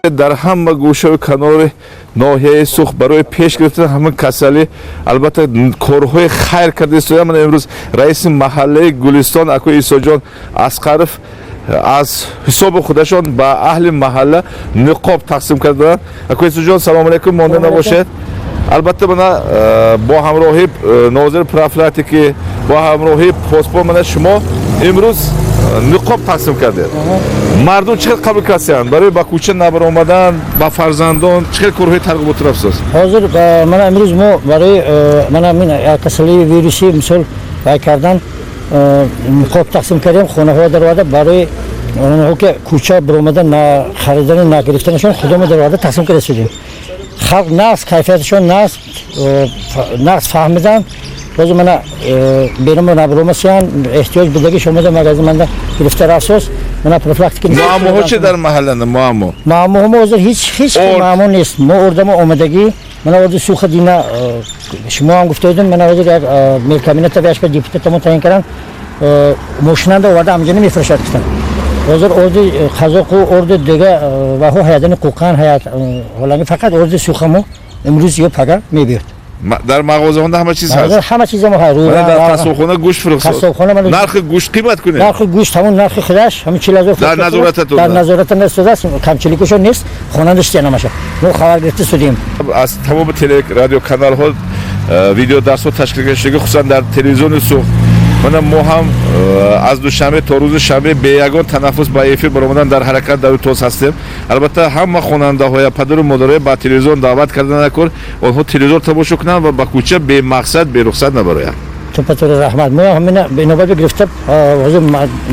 Дар ҳама гӯшаву канори ноҳияи Суғд барои пеш гирифтани ҳамин касалӣ албатта корҳои хайр карда истода. Ман имрӯз раиси маҳаллаи Гулистон акои Исоҷон Асқаров аз ҳисоби худашон ба аҳли маҳалла ниқоб тақсим карданд. Акои Исоҷон, салому алайкум, монда набошед. Албатта мана бо ҳамроҳи нозири профилактики, бо ҳамроҳи посбон мана шумо имрӯз ниқоб тақсим кардед. Мардум чӣ хел қабул карданд? Барои ба кӯча набаромадан, ба фарзандон чӣ хел корҳои тарғиботӣ рафтааст? Ҳозир мана имрӯз мо барои мана ин касалии вирусӣ мисол вай кардан ниқоб тақсим кардем, хонаҳо дароварда барои онҳо ки кӯча баромада на харидану на гирифтанашон худомо дароварда тақсим карда шудем. Халқ нағз, кайфияташон нағз, нағз фаҳмиданд. Боз мана берумо набаромасиян, эҳтиёҷ будагиш омада магазин манда гирифта рафсоз. Мана профилактика. Муаммоҳо чи дар маҳалланда, муаммо? Муаммоҳо мо ҳозир ҳеҷ муаммо нест. Мо ордамо омадагӣ, мана орди суха дина шумо ҳам гуфта будем, мана ҳозир як мелкабинета вяшка депутатамо таъин карданд, мошинанда оварда ҳамҷо намефурӯшад гуфтанд. Ҳозир орди қазоқу орди дига ваҳо ҳаядани қуқан ҳаят ҳоланги, фақат орди сухамо имрӯз ё пага мебиёд. Дар мағозаҳо ҳама чиз ҳаст? Ҳама чиз мо ҳаст. Дар қассобхона гӯшт фурӯхт? Қассобхона. Нархи гӯшт қимат кунед. Нархи гӯшт ҳамон нархи худаш, ҳамон 40 000. Дар назорататон? Дар назоратам истодааст, камчиликушон нест, хонанда шитя намаша. Мо хабар гирифта судем. Аз тамоми телерадиоканалҳо видеодарсҳо ташкил шуда, хусусан дар телевизиони Суғд. Мана мо ҳам аз душанбе то рӯзи шанбе бе ягон танаффус ба эфир баромадан дар ҳаракат дар тоз ҳастем. Албатта ҳама хонандаҳоя, падару модароя ба телевизион даъват карда накор, онҳо телевизор тамошо кунанд ва ба кӯча бемақсад, берухсат набароянд. Тупатури раҳмат. Мо ҳамина бинобар гирифта ҳозир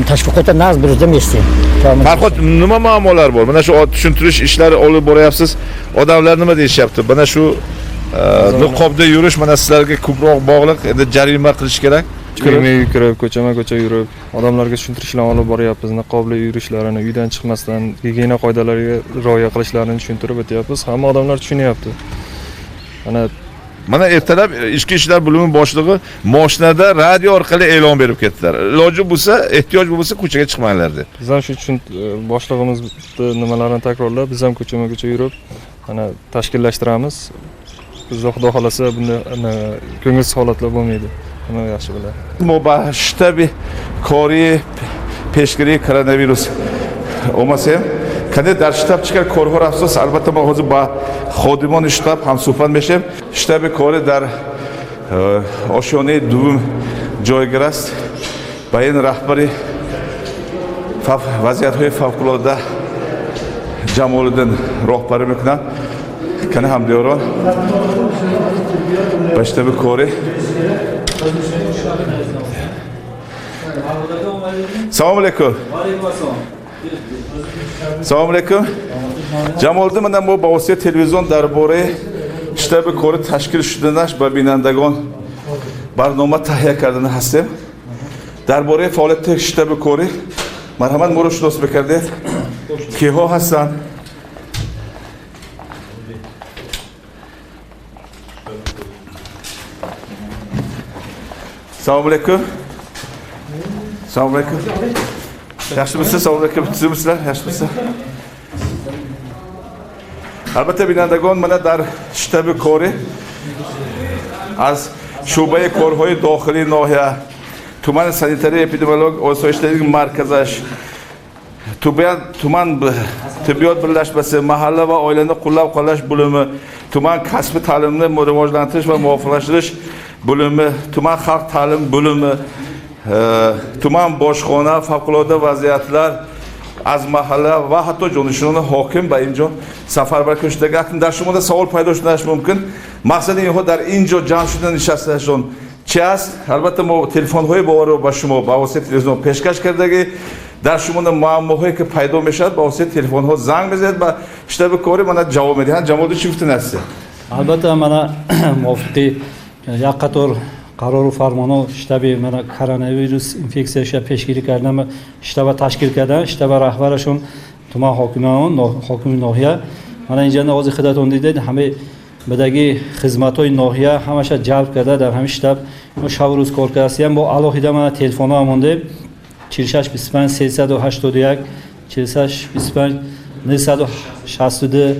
ташвиқота нағз бирузда местем. Farhod, nima muammolar bor? Mana shu tushuntirish ishlari olib boryapsiz, odamlar nima deyishyapti? Mana shu niqobda yurish mana sizlarga ko'proq bog'liq, endi jarima qilish kerak. Uyma uy kirib, ko'chama ko'cha yurib, odamlarga tushuntirishlarni olib boryapmiz. Niqobli yurishlarini, uydan chiqmasdan gigiyena qoidalariga rioya qilishlarini tushuntirib o'tyapmiz. Hamma odamlar tushunyapti. Mana Mana ertalab ichki ishlar bo'limi boshlig'i moshinada radio orqali e'lon berib ketdilar. Iloji bo'lsa, ehtiyoj bo'lmasa ko'chaga chiqmanglar deb. Biz ham shu boshlig'imizni nimalarini takrorlab, biz ham ko'chama ko'cha yurib, mana tashkillashtiramiz. Bizda xudo xohlasa bunday ko'ngilsiz holatlar bo'lmaydi. Hamma yaxshi biladi. Мо ба штаби кори пешгирии коронавирус омасем. Кане, дар штаб чӣ кар корҳо рафтааст? Албатта мо ҳозир ба ходимони штаб ҳамсӯҳбат мешавем. Штаби кори дар ошёнаи дуввум ҷойгир аст. Ба ин раҳбари вазъиятҳои фавқулода Ҷамолиддин роҳбарӣ мекунанд. Кане, ҳамдиёрон, ба штаби корӣ. Салому алайкум. Салому алайкум, Ҷамолиддин. Мана мо ба воситаи телевизион дар бораи штаби кори ташкил шуданаш ба бинандагон барнома таҳия кардана ҳастем. Дар бораи фаъолияти штаби корӣ марҳамат моро шинос мекардед, киҳо ҳастанд? Салому алайкум. Салому алайкум. Yaxshimisiz? Assalomu alaykum. Tuzukmisizlar? Yaxshimisizlar? Албатта, бинандагон, мана дар штаби корӣ аз шӯъбаи корҳои дохилии ноҳия, тумани санитарии эпидемиолог осоиштагии марказаш, tuman tibbiyot birlashmasi, mahalla va oilani qo'llab-quvvatlash bo'limi, tuman kasbi ta'limni rivojlantirish va muvofiqlashtirish bo'limi, tuman xalq ta'limi bo'limi, tuman bojxona, favqulodda vaziyatlar аз маҳалла ва ҳатто ҷонишинони ҳоким ба ин ҷо сафарбар шудаги. Акнун дар шумода савол пайдо шуданаш мумкин: мақсади инҳо дар ин ҷо ҷамъ шуда нишастанашон чи аст? Албатта мо телефонҳои боварро ба шумо ба воситаи телевизион пешкаш кардагӣ. Дар шумода муаммоҳое ки пайдо мешавад, ба воситаи телефонҳо занг мезанед ба штаби кори, мана ҷавоб медиҳанд. Ҷамолиддин, чӣ гуфтан ҳастед? Албатта мана мувофиқи як қатор қарору фармонҳо штаби мана коронавирус инфексияша пешгирӣ кардан штаба ташкил кардан. Штаба раҳбарашон туман ҳокимон, ҳокими ноҳия. Мана инҷа ҳозир худатон дидед, ҳамаи бадаги хизматҳои ноҳия ҳамаша ҷалб карда дар ҳамин штаб мо шабу рӯз кор кардастем. Бо алоҳида мана телефонҳо мондем: 46 25 381, 46 25 962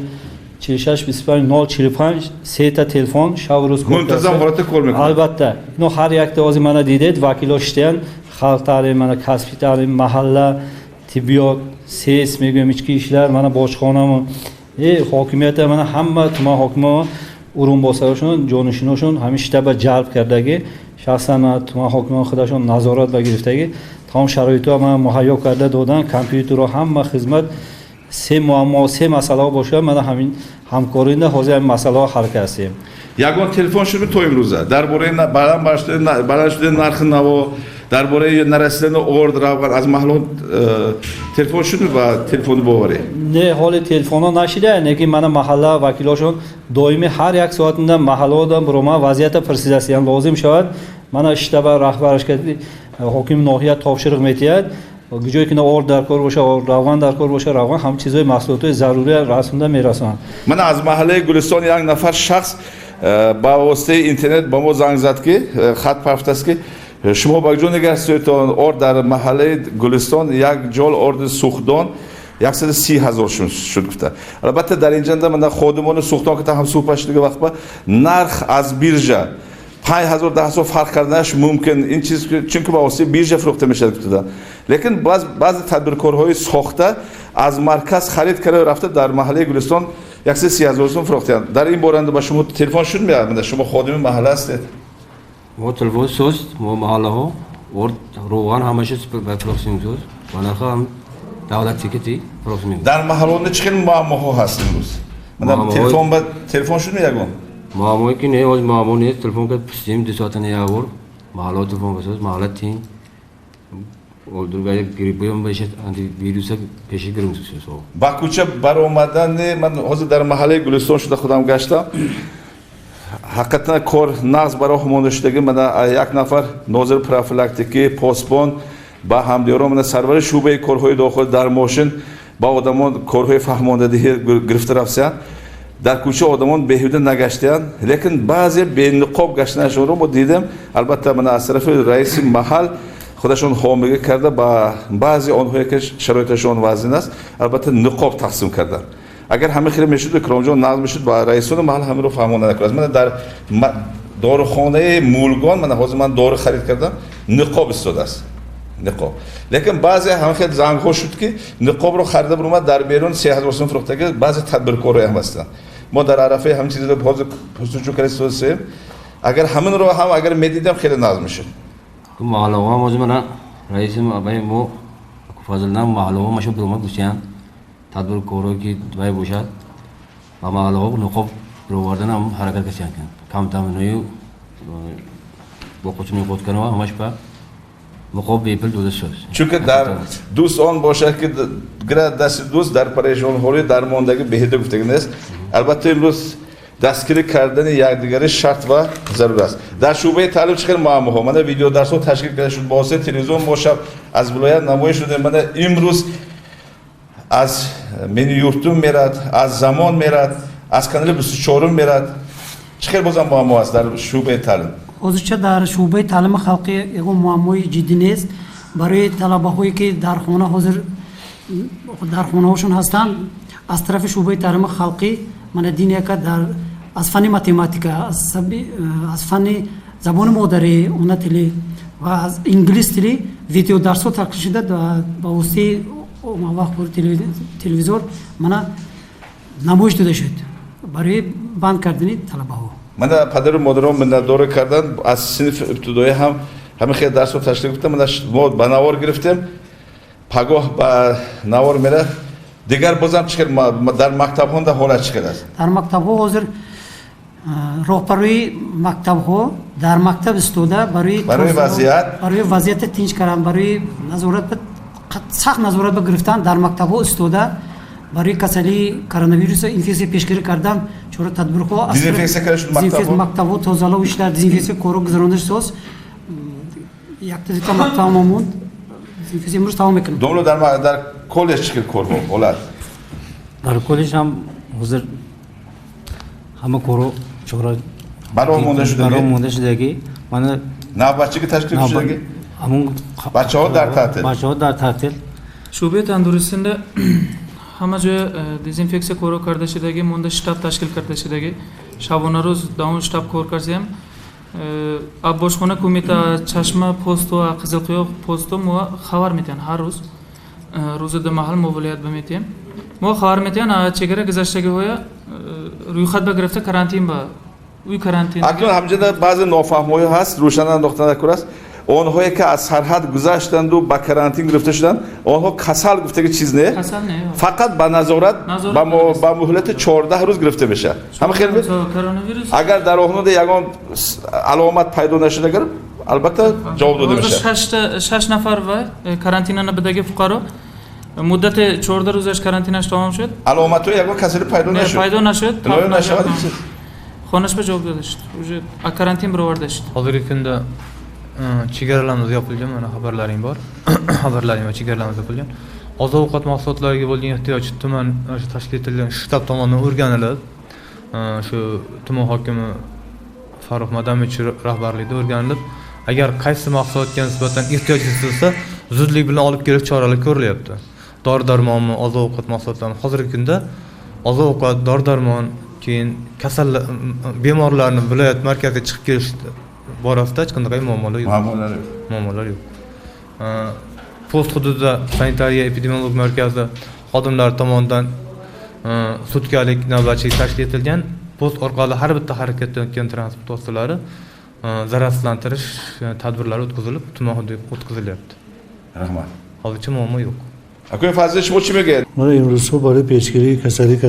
46 25 045 сета телефон шаб рӯз мунтазам ҳолатда кор мекунад. Албатта, ино ҳар якта ози мана дидед, вакило шитаян, халқ таълим, мана касби таълим, маҳалла, тиббиёт, СЭС мегӯем, ички ishlar, мана бojxonami, ҳокимията, мана ҳама тума ҳокимо o'rinbosarашон, ҷонишиношон ҳамин штаба ҷалб кардагӣ, шахсан тума ҳокимон худашон назорат ба гирифтагӣ, тамом шароитҳо мана муҳайё карда додан, компютерро, ҳама хизмат. Се муаммо, се масъалаҳо бошад, мана ҳамин ҳамкоринда ҳозир ҳамин масъалаҳо ҳал кардем. Ягон телефон шуд то имрӯза дар бораи баланд шудани нархи наво, дар бораи нарасидани орд, равған аз маҳаллот телефон шуд ба телефони боварӣ? Не, ҳоли телефонҳо нашида, лекин мана маҳалла вакилошон доимӣ ҳар як соатында маҳаллаода бирома вазъията пурсидаст, яъне лозим шавад, мана штаба раҳбараш ҳокими ноҳия топшириқ метиҳад, ҷое ки орд дар кор боша, равған дар кор боша, равған, ҳам чизҳои маҳсулотҳои зарурия расонда мерасонанд. Мана аз маҳаллаи Гулистон як нафар шахс ба воситаи интернет ба мо занг зад, ки хат пафтааст, ки шумо ба ҷо нигаҳстедтон, орд дар маҳаллаи Гулистон як ҷол орди сӯхдон 130 ҳазор шуд гуфта. Албатта, дар инҷанда мана ходимони сӯхтон ки ҳам суҳбат шудаги вақт ба нарх аз биржа 5 ҳазор, 10 ҳазор фарқ карданаш мумкин ин чиз, чунки ба воситаи биржа фурӯхта мешавад гуфтадан. Лекин баъзе тадбиркорҳои сохта аз марказ харид карда рафта дар маҳаллаи Гулистон 130 ҳазор сум фурӯхтаянд. Дар ин боранда ба шумо телефон шуд меяд? Шумо ходими маҳалла ҳастед. Мо телефон соз, мо маҳаллаҳо орд, равған ҳамаша фурӯхтем соз, ба нарха ҳам давлат тикети фурӯхтем. Дар маҳаллонда чӣ хел муаммоҳо ҳаст имрӯз? Телефон ба телефон шуд ягон? Муаммое ки не, ҳоз муаммо нест. Телефон кард, пурсидем 2 соата не як бор маҳаллаҳо телефон касоз, маҳалла тин гриппоям бешад, антивируса пеши гирим. Ба кӯча баромадани ман ҳозир дар маҳаллаи Гулистон шуда худам гаштам, ҳақиқатан кор нағз ба роҳ монда шудаги. Мана як нафар нозири профилактикӣ, посбон ба ҳамдиёрон, мана сарвари шӯъбаи корҳои дохил дар мошин ба одамон корҳои фаҳмондадиҳӣ гирифта рафтиянд. Дар кӯча одамон беҳуда нагаштиянд, лекин баъзе бениқоб гаштанашонро мо дидем. Албатта, мана аз тарафи раиси маҳал худашон ҳомигӣ карда, ба баъзе онҳое ки шароиташон вазин аст, албатта, ниқоб тақсим карданд. Агар ҳама хеле мешуд, Икромҷон, нағз мешуд, ба раисони маҳал ҳаминро фаҳмонда накард. Мана дар дорухонаи Мулгон, мана ҳозир ман дору харид кардам, ниқоб истодааст, ниқоб. Лекин баъзе ҳама хел зангҳо шуд, ки ниқобро харида биромад, дар берун 3000 сум фурӯхтаги баъзе тадбиркорҳое ҳам ҳастанд. Мо дар арафаи ҳамин чизро ҳозир пурсуҷӯ карда истодасем. Агар ҳаминро ҳам агар медидам, хеле нағз мешуд. Маҳаллаҳо ҳам ҳозир мана раиси мо Фазлдан маҳаллаҳо маша биромад гуфтиянд, тадбиркорҳое ки вай бошад, ба маҳаллаҳо ниқоб бировардан ҳам ҳаракат кардиянд. Камтаминои боқочуни қотканова ҳамаш ба ниқоб бепул дода шуд. Чунки дар дӯст он бошад, ки гирад дасти дӯст, дар парешонҳолии дармондагӣ беҳида гуфтагӣ нест. Албатта, имрӯз дастгирӣ кардани якдигарӣ шарт ва зарур аст. Дар шӯъбаи таълим чӣ хел муаммоҳо? Мана видеодарсҳо ташкил карда шуд, ба воситаи телевизион мо шаб аз вилоят намоиш шудем. Мана имрӯз аз Мени юртум мерад, аз Замон мерад, аз канали 24-ум мерад. Чӣ хел бозам муаммо аст дар шӯъбаи таълим? Ҳозирча дар шӯъбаи таълими халқӣ ягон муаммои ҷиддӣ нест. Барои талабаҳое ки дар хона ҳозир дар хонаҳошон ҳастанд, аз тарафи шӯъбаи таълими халқӣ мана динияка дар аз фанни математика, аз фанни забони модарӣ, она тили ва аз инглис тили видеодарсҳо ташкил шуда, ба воситаи вақт телевизор мана намоиш дода шуд барои банд кардани талабаҳо. Мана падару модарон миннатдорӣ карданд. Аз синфи ибтидоӣ ҳам ҳамин хел дарсҳо ташкил гуфтам. Мана мо ба навор гирифтем, пагоҳ ба навор мерад. Дигар бозам чӣ хел дар мактабҳо ҳолат чӣ хел аст? Дар мактабҳо ҳозир роҳбарои мактабҳо дар мактаб истода барои барои вазъият барои вазъията тинч кардан, барои назорат, сахт назорат ба гирифтан, дар мактабҳо истода барои касалии коронавируса инфексия пешгирӣ кардан чора тадбирҳо. Дезинфексия карда шуд мактабҳо? Мактабҳо тозалав ишлар, дезинфексия корро гузаронда шуд. Якта дута мактаб монд, дезинфексия имрӯз тамом мекунем. Домло, дар коллеҷ чӣ хел корҳо, ҳолат? Дар коллеҷ ҳам ҳозир ҳама корро чора ба роҳ монда шудагӣ. Ба роҳ монда шудагӣ мана. Навбатчиги ташкил шудагӣ? Ҳамун. Бачаҳо дар таътил? Бачаҳо дар таътил. Шӯъбаи тандурустида Ҳама ҷоя дезинфексия коро карда шудаги, монда штаб ташкил карда шудаги. Шабонарӯз дар он штаб кор кардем. Аббошхона кумита, Чашма посту, Қизилқиё посту мо хабар метиҳанд ҳар рӯз. Рӯзи ду маҳал мо вилоят баметиҳем. Мо хабар метиҳанд, чегара гузаштагиҳоя рӯйхат ба гирифта карантин ба уй карантин. Акнун ҳамҷода баъзе нофаҳмоӣ ҳаст, рӯшан андохта накор аст. Онҳое ки аз сарҳад гузаштанду ба карантин гирифта шуданд, онҳо касал гуфтаги чиз не, фақат ба назорат ба муҳлати 14 рӯз гирифта мешавад. Ҳама хел агар дар оҳнода ягон аломат пайдо нашуда, агар албатта ҷавоб дода мешавад. Шаш нафар ва карантина набудаги фуқаро муддати 14 рӯзаш карантинаш тамом шуд. Аломатҳои ягон касалӣ пайдо нашуд. Пайдо нашуд. Нашавад. Хонаш ба ҷавоб дода шуд. Уже карантин бароварда шуд. Hozirgi kunda chegaralarimiz yopilgan, mana xabarlaring bor. Xabarlaring va chegaralarimiz yopilgan. Oziq-ovqat mahsulotlariga bo'lgan ehtiyoj tuman tashkil etilgan shtab tomonidan o'rganilib, shu tuman hokimi Farruh Madamovich rahbarligida o'rganilib, agar qaysi mahsulotga nisbatan ehtiyoj his etilsa, zudlik bilan olib kelish choralari ko'rilyapti. Dori-darmonmi, oziq-ovqat mahsulotlarini hozirgi kunda oziq-ovqat, dori-darmon, keyin kasal bemorlarni viloyat markaziga chiqib kelish borasida hech qanday muammolar yo'q. Muammolar yo'q. Muammolar yo'q. Post hududida sanitariya epidemiologik markazi xodimlari tomonidan sutkalik navbatchilik tashkil etilgan. Post orqali har bitta harakatlanayotgan transport vositalari zararsizlantirish tadbirlari o'tkazilib, tuman hududiga o'tkazilyapti. Rahmat. Hozircha muammo yo'q. Акои Фазли, шумо чӣ мегӯед? Мана имрӯзҳо барои пешгирии касалии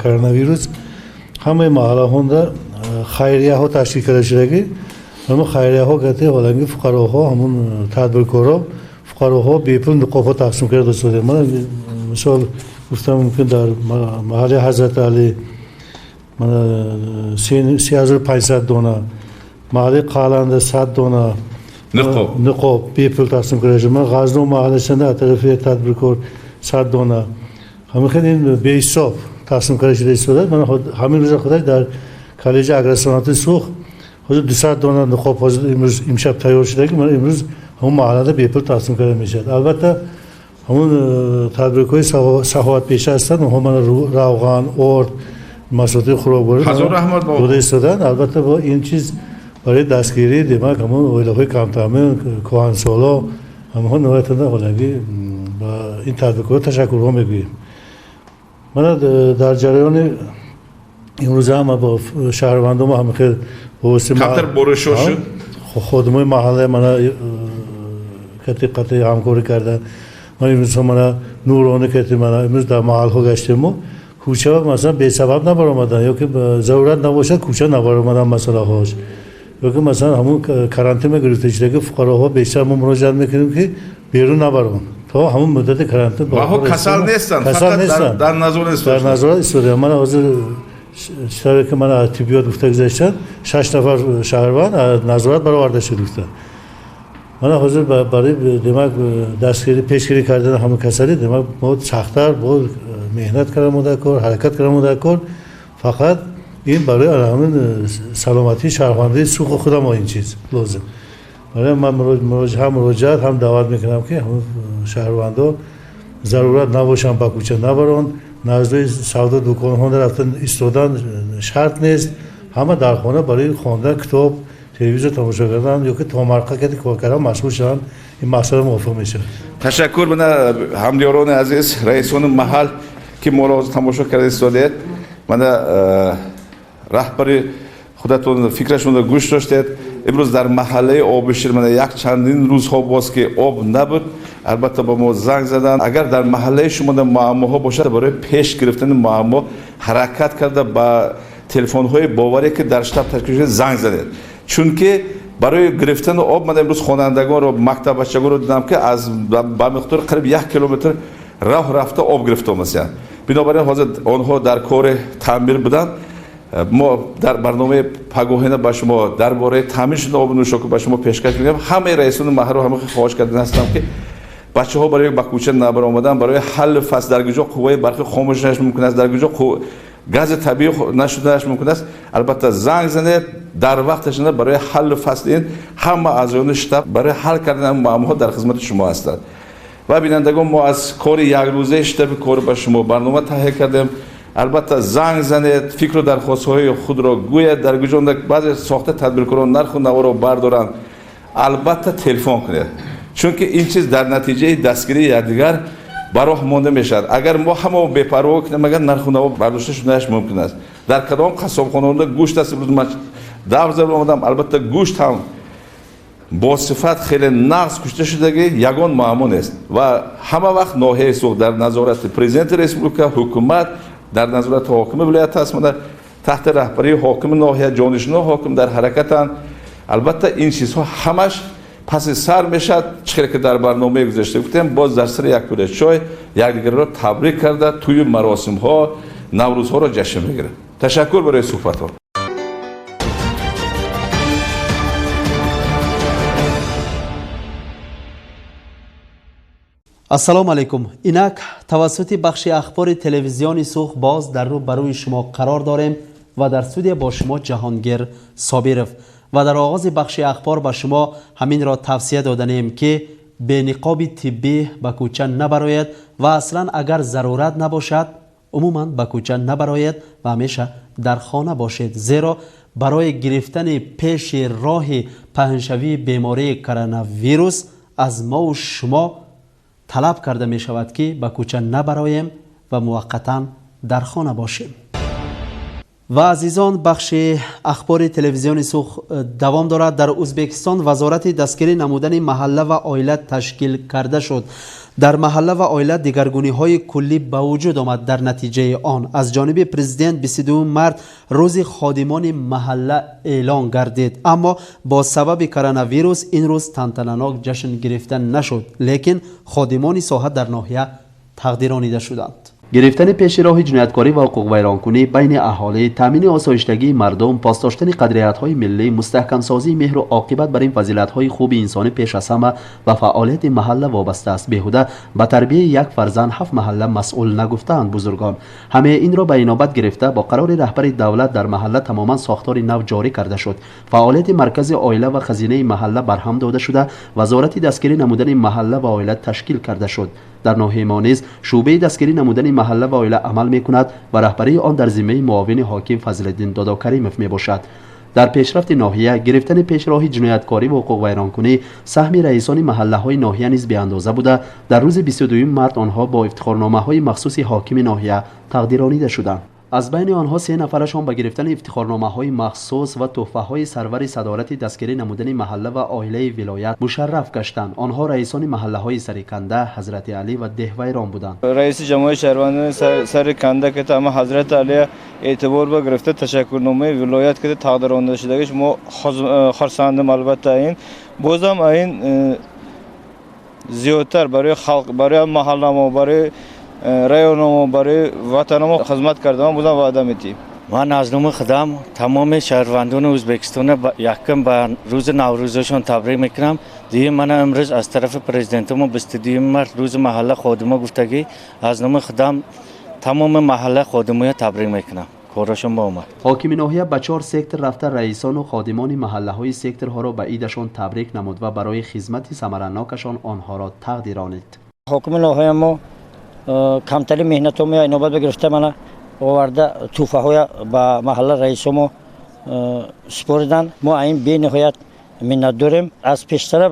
коронавирус ҳамаи маҳаллаҳонда хайрияҳо ташкил карда шудагӣ. Ҳамон хайрияҳо гати ҳоланги фуқароҳо, ҳамон тадбиркоро фуқароҳо бепул ниқобҳо тақсим карда шуда. Мана мисол гуфтам мумкин дар маҳалли Ҳазрат Али мана 3500 дона, маҳалли Қаланда 100 дона niqob bepul taqsim карда шуд. Ман Ғазно маҳалласында аз тарафи тадбиркор 100 дона. Ҳамин хел ин беҳисоб тақсим карда шуда истода. Мана ҳамин рӯза худаш дар коллеҷи агросаноати Сух ҳозир 200 дона niqob ҳозир имрӯз имшаб тайёр шуда, ки мана имрӯз ҳамон маҳаллада бепул тақсим карда мешавад. Албатта ҳамон тадбиркорҳои саховатпеша ҳастанд, онҳо мана равған, орд, маҳсулоти хӯрокворӣ дода истоданд. Албатта бо ин чиз барои дастгирии демак ҳамон оилаҳои камтаъмин, кӯҳансоло, ҳамонҳо ниҳоятанда ҳолагӣ ба ин тадбиркорҳо ташаккурҳо мегӯем. Мана дар ҷараёни имрӯза ҳама бо шаҳрвандомо ҳама хел камтар боришҳо шуд, ходимои маҳалла мана кати қатъи ҳамкорӣ карданд. Ман имрӯзҳо мана нурони кати мана имрӯз дар маҳалҳо гаштему кӯча масалан бесабаб набаромаданд, ё ки зарурат набошад кӯча набаромаданд масъалаҳош. Ё ки масалан ҳамон карантин мегирифта шуда, ки фуқароҳо бештар мо муроҷиат мекунем, ки берун набарон то ҳамон муддати карантин. Ваҳо касал нестанд, фақат дар назорат дар назорат истодаанд. Мана ҳозир чизе ки мана аз тиббиёт гуфта гузаштанд, 6 нафар шаҳрванд аз назорат бароварда шуд гуфтанд. Мана ҳозир барои демак дастгирӣ пешгирӣ кардани ҳамон касалӣ демак мо сахттар бо меҳнат карда дар кор, ҳаракат карда дар кор, фақат ин барои ҳамин саломатии шаҳрвандии Суху худамо ин чиз лозим. Барои ман ҳам муроҷиат ҳам даъват мекунам, ки ҳамон шаҳрвандо зарурат набошанд ба кӯча набаронд, назди савдо дуконҳо рафтан истодан шарт нест. Ҳама дар хона барои хондан китоб, телевизор тамошо кардан ё ки томарқа кати кор кардан машғул шаванд, ин мақсада мувофиқ мешавад. Ташаккур. Мана ҳамдиёрони азиз, раисони маҳал ки моро ҳозир тамошо карда истодаед, мана раҳбари худатон фикрашонро гӯш доштед. Имрӯз дар маҳаллаи Обишир мана як чандин рӯзҳо боз ки об набуд, албатта ба мо занг заданд. Агар дар маҳаллаи шумо муаммоҳо бошад, барои пеш гирифтани муаммо ҳаракат карда ба телефонҳои боваре ки дар штаб ташкил шуда занг занед, чунки барои гирифтани об ман имрӯз хонандагонро, мактаббачагонро дидам, ки аз ба миқдори қариб 1 километр роҳ рафта об гирифта омасиянд. Бинобар ин ҳозир онҳо дар кори таъмир буданд. Мо дар барномаи пагоҳина ба шумо дар бораи таъмин шудани оби нӯшокӣ ба шумо пешкаш мекунем. Ҳамаи раисони маҳалларо ҳама хоҳиш кардан ҳастам, ки бачаҳо барои ба кӯча набаромадан, барои ҳалли фасл дар куҷо қувваи барқӣ хомӯш шуданаш мумкин аст, дар куҷо гази табиӣ нашуданаш мумкин аст, албатта занг занед дар вақташ барои ҳалли фасли ин. Ҳама аъзоёни штаб барои ҳал кардани муаммоҳо дар хизмати шумо ҳастанд. Ва бинандагон, мо аз кори якрӯзаи штаби кор ба шумо барнома таҳия кардем. Албатта занг занед, фикру дархостҳои худро гӯед. Дар гуҷонда баъзе сохта тадбиркорон нарху наворо бардоранд, албатта телефон кунед, чунки ин чиз дар натиҷаи дастгирии якдигар ба роҳ монда мешавад. Агар мо ҳамо бепарво кунем, агар нарху наво бардошта шудааш мумкин аст. Дар кадом қассобхонаҳо гӯшт аст, имрӯз ман давр зада омадам, албатта гӯшт ҳам бо сифат хеле нағз кушта шудагӣ, ягон муаммо нест. Ва ҳама вақт ноҳияи Суғд дар назорати президенти республика, ҳукумат, дар назорати ҳокими вилоят аст. Мана таҳти раҳбарии ҳокими ноҳия, ҷонишино ҳоким дар ҳаракатанд. Албатта ин чизҳо ҳамаш паси сар мешавад. Чӣ хеле ки дар барномаи гузашта гуфтем, боз дар сари як пӯра чой якдигарро табрик карда, тӯю маросимҳо, наврӯзҳоро ҷашн мегирад. Ташаккур барои суҳбатҳо. Ассалому алайкум. Инак тавассути бахши ахбори телевизиони Суғд боз дар рӯ ба рӯи шумо қарор дорем ва дар студия бо шумо Ҷаҳонгир Собиров. Ва дар оғози бахши ахбор ба шумо ҳаминро тавсия доданем, ки бениқоби тиббӣ ба кӯча набарояд ва аслан агар зарурат набошад, умуман ба кӯча набарояд ва ҳамеша дар хона бошед, зеро барои гирифтани пеши роҳи паҳншавии бемории коронавирус аз мову шумо талаб карда мешавад, ки ба кӯча набароем ва муваққатан дар хона бошем. Ва азизон, бахши ахбори телевизиони Суғд давом дорад. Дар Ӯзбекистон вазорати дастгирӣ намудани маҳалла ва оила ташкил карда шуд. Дар маҳалла ва оила дигаргуниҳои куллӣ ба вуҷуд омад. Дар натиҷаи он аз ҷониби президент 22 март рӯзи ходимони маҳалла эълон гардид, аммо бо сабаби коронавирус ин рӯз тантананок ҷашн гирифта нашуд, лекин ходимони соҳа дар ноҳия тақдиронида шуданд. Гирифтани пеши роҳи ҷинояткорӣ ва ҳуқуқвайронкунӣ байни аҳолӣ, таъмини осоиштагии мардум, посдоштани қадриятҳои миллӣ, мустаҳкамсозии меҳру оқибат бар ин фазилатҳои хуби инсонӣ пеш аз ҳама ба фаъолияти маҳалла вобаста аст. Беҳуда ба тарбияи як фарзанд 7 маҳалла масъул нагуфтаанд бузургон. Ҳамаи инро ба инобат гирифта бо қарори раҳбари давлат дар маҳалла тамоман сохтори нав ҷорӣ карда шуд. Фаъолияти маркази оила ва хазинаи маҳалла барҳам дода шуда, вазорати дастгирӣ намудани маҳалла ва оила ташкил карда шуд. Дар ноҳияи мо низ шӯъбаи дастгирӣ намудани маҳалла ва оила амал мекунад ва раҳбарии он дар зиммаи муовини ҳоким Фазлиддин Додокаримов мебошад. Дар пешрафти ноҳия, гирифтани пешроҳи ҷинояткорӣ ва ҳуқуқвайронкунӣ саҳми раисони маҳаллаҳои ноҳия низ беандоза буда, дар рӯзи 22 март онҳо бо ифтихорномаҳои махсуси ҳокими ноҳия тақдиронида шуданд. Аз байни онҳо 3 нафарашон ба гирифтани ифтихорномаҳои махсус ва тӯҳфаҳои сарвари садорати дастгирӣ намудани маҳалла ва оилаи вилоят мушарраф гаштанд. Онҳо раисони маҳаллаҳои Сариканда, Ҳазрати Алӣ ва Деҳвайрон буданд. Раиси ҷамоаи шаҳрвандони Сариканда ки ама Ҳазрати Алия эътибор ба гирифта ташаккурномаи вилоят ки тақдиронда шудагиш мо хурсандем. Албатта ин бозам ин зиёдтар барои халқ, барои маҳалламо, барои районамон, барои ватанамо хизмат кардам, бозам ваъда медиҳем. Ман аз номи худам тамоми шаҳрвандони Ӯзбекистонро якум ба рӯзи Наврӯзашон табрик мекунам. Дуюм, мана имрӯз аз тарафи президентамо 22 март рӯзи маҳалла ходима гуфтагӣ, аз номи худам тамоми маҳалла ходимоя табрик мекунам. Корашон ба омад. Ҳокими ноҳия ба 4 сектор рафта раисону ходимони маҳаллаҳои секторҳоро ба идашон табрик намуд ва барои хизмати самаранокашон онҳоро тақдиронид. Ҳокими ноҳия мо камтари меҳнатҳо меояд инобат гирифта мана оварда тӯҳфаҳоя ба маҳалла раисомо супориданд. Мо ин бениҳоят миннат дорем. Аз пештара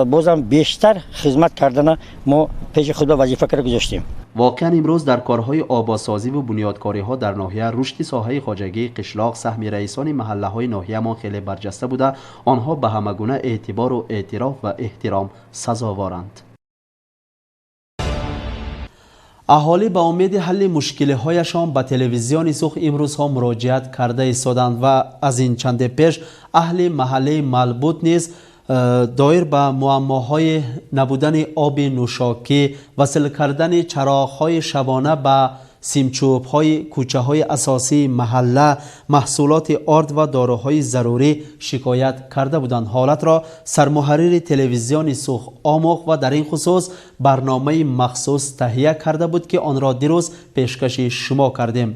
бозам бештар хизмат кардана мо пеши худро вазифа карда гузоштем. Воқеан имрӯз дар корҳои ободсозиву бунёдкориҳо дар ноҳия, рушди соҳаи хоҷагии қишлоқ саҳми раисони маҳаллаҳои ноҳиямон хеле барҷаста буда, онҳо ба ҳама гуна эътибору эътироф ва эҳтиром сазоворанд. Аҳолӣ ба умеди ҳалли мушкилиҳояшон ба телевизиони Суғд имрӯзҳо муроҷиат карда истоданд ва аз ин чанде пеш аҳли маҳаллаи Малбут низ доир ба муаммоҳои набудани оби нӯшокӣ, васл кардани чароғҳои шабона ба симчӯбҳои кӯчаҳои асосии маҳалла, маҳсулоти орд ва доруҳои зарурӣ шикоят карда буданд. Ҳолатро сармуҳаррири телевизиони Суғд омӯхт ва дар ин хусус барномаи махсус таҳия карда буд, ки онро дирӯз пешкаши шумо кардем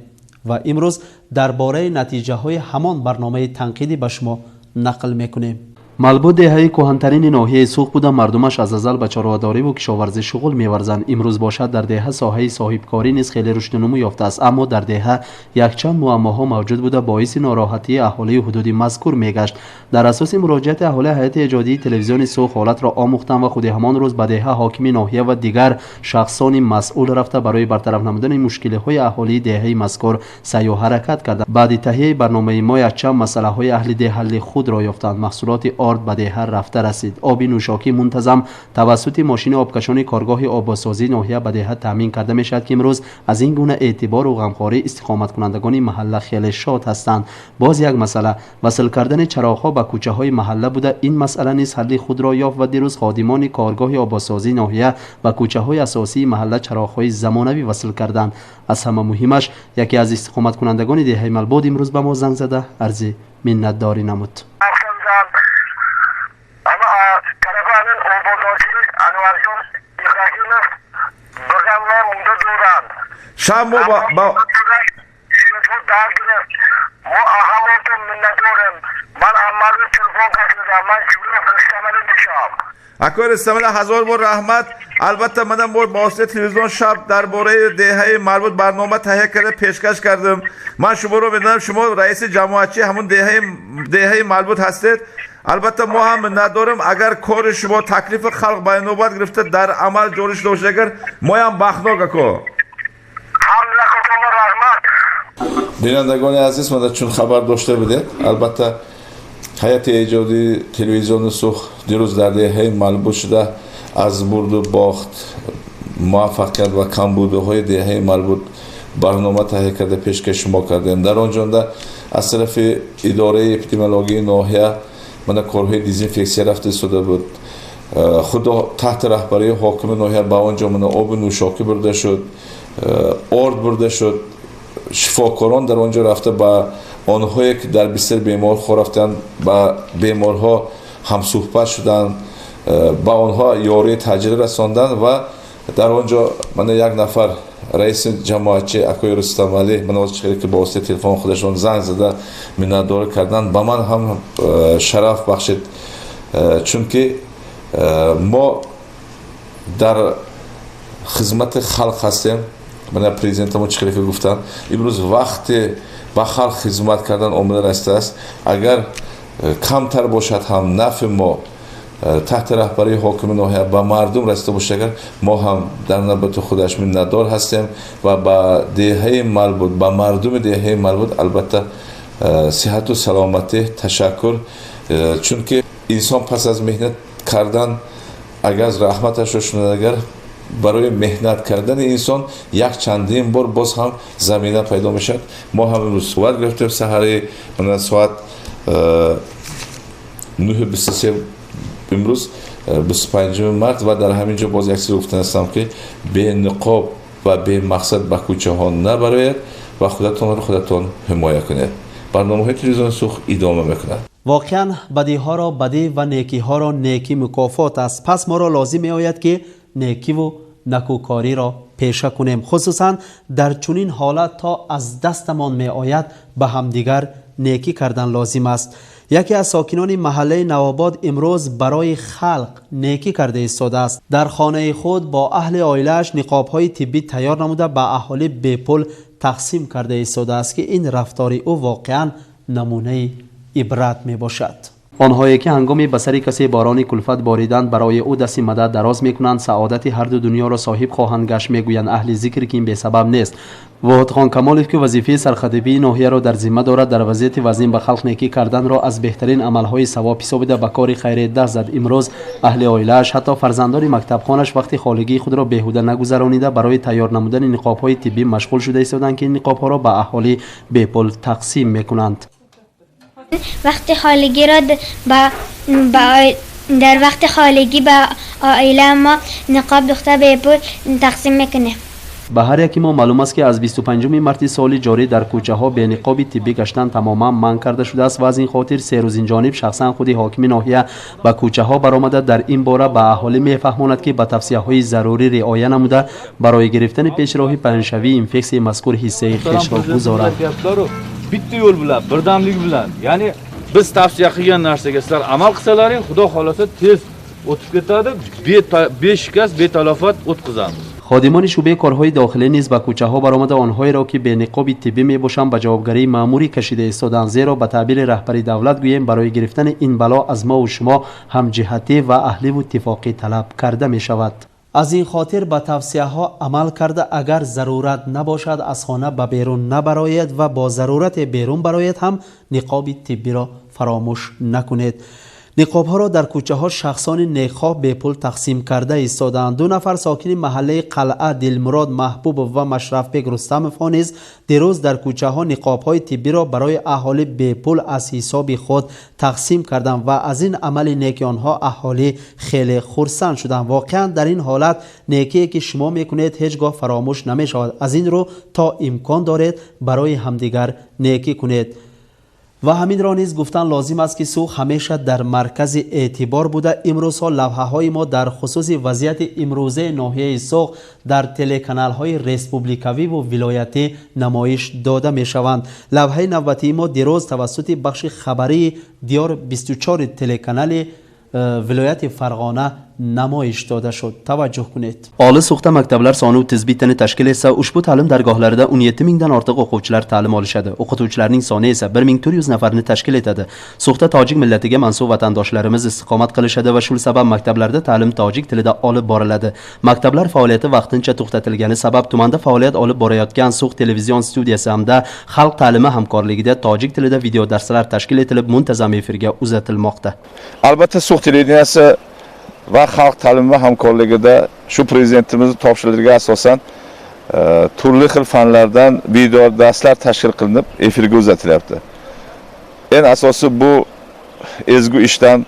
ва имрӯз дар бораи натиҷаҳои ҳамон барномаи танқидӣ ба шумо нақл мекунем. Малбуд деҳаи кӯҳантарини ноҳияи Суғд буда, мардумаш аз азал ба чорвадориву кишоварзӣ шуғл меварзанд. Имрӯз бошад, дар деҳа соҳаи соҳибкорӣ низ хеле рушду нумӯ ёфтааст, аммо дар деҳа якчанд муаммоҳо мавҷуд буда, боиси нороҳатии аҳолии ҳудуди мазкур мегашт. Дар асоси муроҷиати аҳолӣ, ҳайати эҷодии телевизиони Суғд ҳолатро омӯхтанд ва худи ҳамон рӯз ба деҳа ҳокими ноҳия ва дигар шахсони масъул рафта, барои бартараф намудани мушкилиҳои аҳолии деҳаи мазкур саъю ҳаракат карданд. Баъди таҳияи барномаи мо якчанд масъалаҳои аҳли деҳ ҳалли худро ёфтанд. Маҳсулоти орд ба деҳа рафта расид. Оби нӯшокӣ мунтазам тавассути мошини обкашони коргоҳи ободсозии ноҳия ба деҳа таъмин карда мешавад, ки имрӯз аз ин гуна эътибору ғамхорӣ истиқоматкунандагони маҳалла хеле шод ҳастанд. Боз як масъала васл кардани чароғҳо ба кӯчаҳои маҳалла буда, ин масъала низ ҳалли худро ёфт ва дирӯз ходимони коргоҳи ободсозии ноҳия ба кӯчаҳои асосии маҳалла чароғҳои замонавӣ васл карданд. Аз ҳама муҳимаш, яке аз истиқоматкунандагони деҳаи Малбуд имрӯз ба мо занг зада, арзи миннатдорӣ намуд. Шаб мо ба акои Рустамали, ҳазор бор раҳмат. Албатта манам бо воситаи телевизион шаб дар бораи деҳаи марбут барнома таҳия карда пешкаш кардам. Ман шуморо медонам, шумо раиси ҷамоатчии ҳамун деҳаи марбут ҳастед. Албатта мо ҳам миннатдорем, агар кори шумо таклифи халқ ба инобат гирифта дар амал ҷорӣ шуда бошад, агар моям бахтнок ако. Бинандагони азиз, мана чун хабар дошта будед, албатта ҳайати эҷодии телевизиони Суғд дирӯз дар деҳаи Малбуд шуда, аз бурду бохт, муваффақият ва камбудиҳои деҳаи Малбуд барнома таҳия карда пешкаш шумо кардем. Дар он ҷонда аз тарафи идораи эпидемиологии ноҳия мана корҳои дезинфексия рафта истода буд. Худо таҳти раҳбарии ҳокими ноҳия ба он ҷо мана оби нӯшокӣ бурда шуд, орд бурда шуд. Шифокорон дар он ҷо рафта ба онҳое ки дар бистар беморхо рафтанд, ба беморҳо ҳамсӯҳбат шуданд, ба онҳо ёрии таъҷилӣ расонданд ва дар он ҷо мана як нафар раиси ҷамоатчи акои Рустамалӣ мана ҳозир чиқаре ки бо воситаи телефон худашон занг зада миннатдорӣ карданд, ба ман ҳам шараф бахшид, чунки мо дар хизмати халқ ҳастем. Мана президентамо чиқаре ки гуфтанд, имрӯз вақте ба халқ хизмат кардан омада расидааст, агар камтар бошад ҳам нафи мо таҳти раҳбарии ҳокими ноҳия ба мардум расида бошад, агар мо ҳам дар навбати худаш миннатдор ҳастем ва ба деҳаи Малбуд, ба мардуми деҳаи Малбуд албатта сиҳату саломатӣ ташаккур, чунки инсон пас аз меҳнат кардан агар раҳматашро шунад, агар барои меҳнат кардани инсон як чандин бор боз ҳам замина пайдо мешавад. Мо ҳам имрӯз сурат гирифтем саҳари мана соат 9:23 имрӯз 25 март ва дар ҳамин ҷо боз як чиз гуфтан ҳастам, ки бениқоб ва бемақсад ба кӯчаҳо набароед ва худатонро худатон ҳимоя кунед. Барномаҳои телевизиони Суғд идома мекунад. Воқеан бадиҳоро бадӣ ва некиҳоро некӣ мукофот аст. Пас моро лозим меояд, ки некиву накӯкориро пеша кунем, хусусан дар чунин ҳолат то аз дастамон меояд ба ҳамдигар некӣ кардан лозим аст. Яке аз сокинони маҳаллаи Навобод имрӯз барои халқ некӣ карда истодааст. Дар хонаи худ бо аҳли оилааш ниқобҳои тиббӣ тайёр намуда ба аҳолӣ бепул тақсим карда истодааст, ки ин рафтори ӯ воқеан намунаи ибрат мебошад. Онҳое ки ҳангоми ба сари касе борони кулфат бориданд, барои ӯ дасти мадад дароз мекунанд, саодати ҳарду дунёро соҳиб хоҳанд гашт, мегӯянд аҳли зикр, ки ин бесабаб нест. Воҳидхон Камолов, ки вазифаи сархатибии ноҳияро дар зимма дорад, дар вазъияти вазнин ба халқ некӣ карданро аз беҳтарин амалҳои савоб ҳисобида ба кори хайре даст зад. Имрӯз аҳли оилааш, ҳатто фарзандони мактабхонаш вақти холигии худро беҳуда нагузаронида барои тайёр намудани ниқобҳои тиббӣ машғул шуда истоданд, ки ин ниқобҳоро ба аҳолӣ бепул тақсим мекунанд. وقت خالگی را در وقت خالگی به عائله ما نقاب دختر به پول تقسیم میکنه. Ба ҳар яки мо маълум аст, ки аз 25 марти соли ҷорӣ дар кӯчаҳо бениқоби тиббӣ гаштан тамоман манъ карда шудааст ва аз ин хотир се рӯз инҷониб шахсан худи ҳокими ноҳия ба кӯчаҳо баромада дар ин бора ба аҳолӣ мефаҳмонад, ки ба тавсияҳои зарурӣ риоя намуда барои гирифтани пешроҳи паҳншавии инфексияи мазкур ҳиссаи хешро гузорад. Bitta yo'l bilan, birdamlik bilan, ya'ni Biz tavsiya qilgan narsaga sizlar amal qilsalaring, Xudo xolasa tez o'tib ketadi, beshikast betalofat o'tkazamiz. Ходимони шӯъбаи корҳои дохилӣ низ ба кӯчаҳо баромада онҳоеро ки бениқоби тиббӣ мебошанд ба ҷавобгарии маъмурӣ кашида истоданд, зеро ба таъбири раҳбари давлат гӯем барои гирифтани ин бало аз мову шумо ҳамҷиҳатӣ ва аҳливу иттифоқӣ талаб карда мешавад. Аз ин хотир ба тавсияҳо амал карда агар зарурат набошад аз хона ба берун набароед ва бо зарурате берун бароед ҳам ниқоби тиббиро фаромӯш накунед. Ниқобҳоро дар кӯчаҳо шахсони некхоҳ бепул тақсим карда истодаанд. Ду нафар сокини маҳаллаи Қалъа Дилмурод Маҳбубов ва Машрафбек Рустамовҳо низ дирӯз дар кӯчаҳо ниқобҳои тиббиро барои аҳолӣ бепул аз ҳисоби худ тақсим карданд ва аз ин амали неки онҳо аҳолӣ хеле хурсанд шуданд. Воқеан дар ин ҳолат некие ки шумо мекунед ҳеҷ гоҳ фаромӯш намешавад. Аз ин рӯ то имкон доред барои ҳамдигар некӣ кунед. Ва ҳаминро низ гуфтан лозим аст ки Суғд ҳамеша дар маркази эътибор буда. Имрӯзҳо лавҳаҳои мо дар хусуси вазъияти имрӯзаи ноҳияи Суғд дар телеканалҳои республикавиву вилоятӣ намоиш дода мешаванд. Лавҳаи навбатии мо дирӯз тавассути бахши хабарии Диёр 24 телеканали вилояти Фарғона намоиш дода шуд. Таваҷҷӯҳ кунед. Oliy So'xda maktablar soni 31 tani tashkil etsa, ushbu ta'lim dargohlarida 17 mingdan ortiq o'quvchilar ta'lim olishadi. O'qituvchilarning soni esa 1400 nafarni tashkil etadi. So'xda tojik millatiga mansub vatandoshlarimiz istiqomat qilishadi va shu sabab maktablarda ta'lim tojik tilida olib boriladi. Maktablar faoliyati vaqtincha to'xtatilgani sabab tumanda faoliyat olib borayotgan So'x televizion studiyasi hamda xalq ta'limi hamkorligida tojik tilida video darslar tashkil etilib, muntazam efirga uzatilmoqda. Albatta So'x televideniyasi va xalq ta'limi hamkorligida shu prezidentimiz topshirig'iga asosan turli xil fanlardan video darslar tashkil qilinib efirga uzatilyapti. Eng asosi bu ezgu ishdan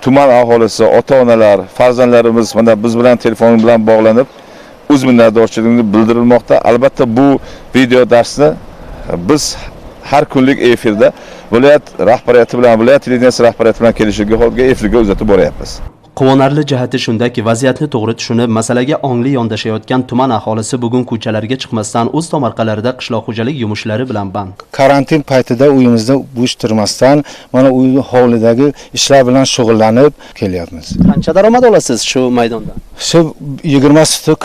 tuman aholisi, ota-onalar, farzandlarimiz mana biz bilan telefon bilan bog'lanib o'z minnatdorchiligini bildirilmoqda. Albatta bu video darsni biz har kunlik efirda viloyat rahbariyati bilan, viloyat televideniyasi rahbariyati bilan kelishilgan holda efirga uzatib boryapmiz. Quvonarli jihati shundaki, vaziyatni to'g'ri tushunib, masalaga ongli yondashayotgan tuman aholisi bugun ko'chalarga chiqmasdan o'z tomorqalarida qishloq xo'jalik yumushlari bilan band. Karantin paytida uyimizda bo'sh turmasdan, mana uy hovlidagi ishlar bilan shug'ullanib kelyapmiz. Qancha daromad olasiz shu maydonda? Shu 20 sutuk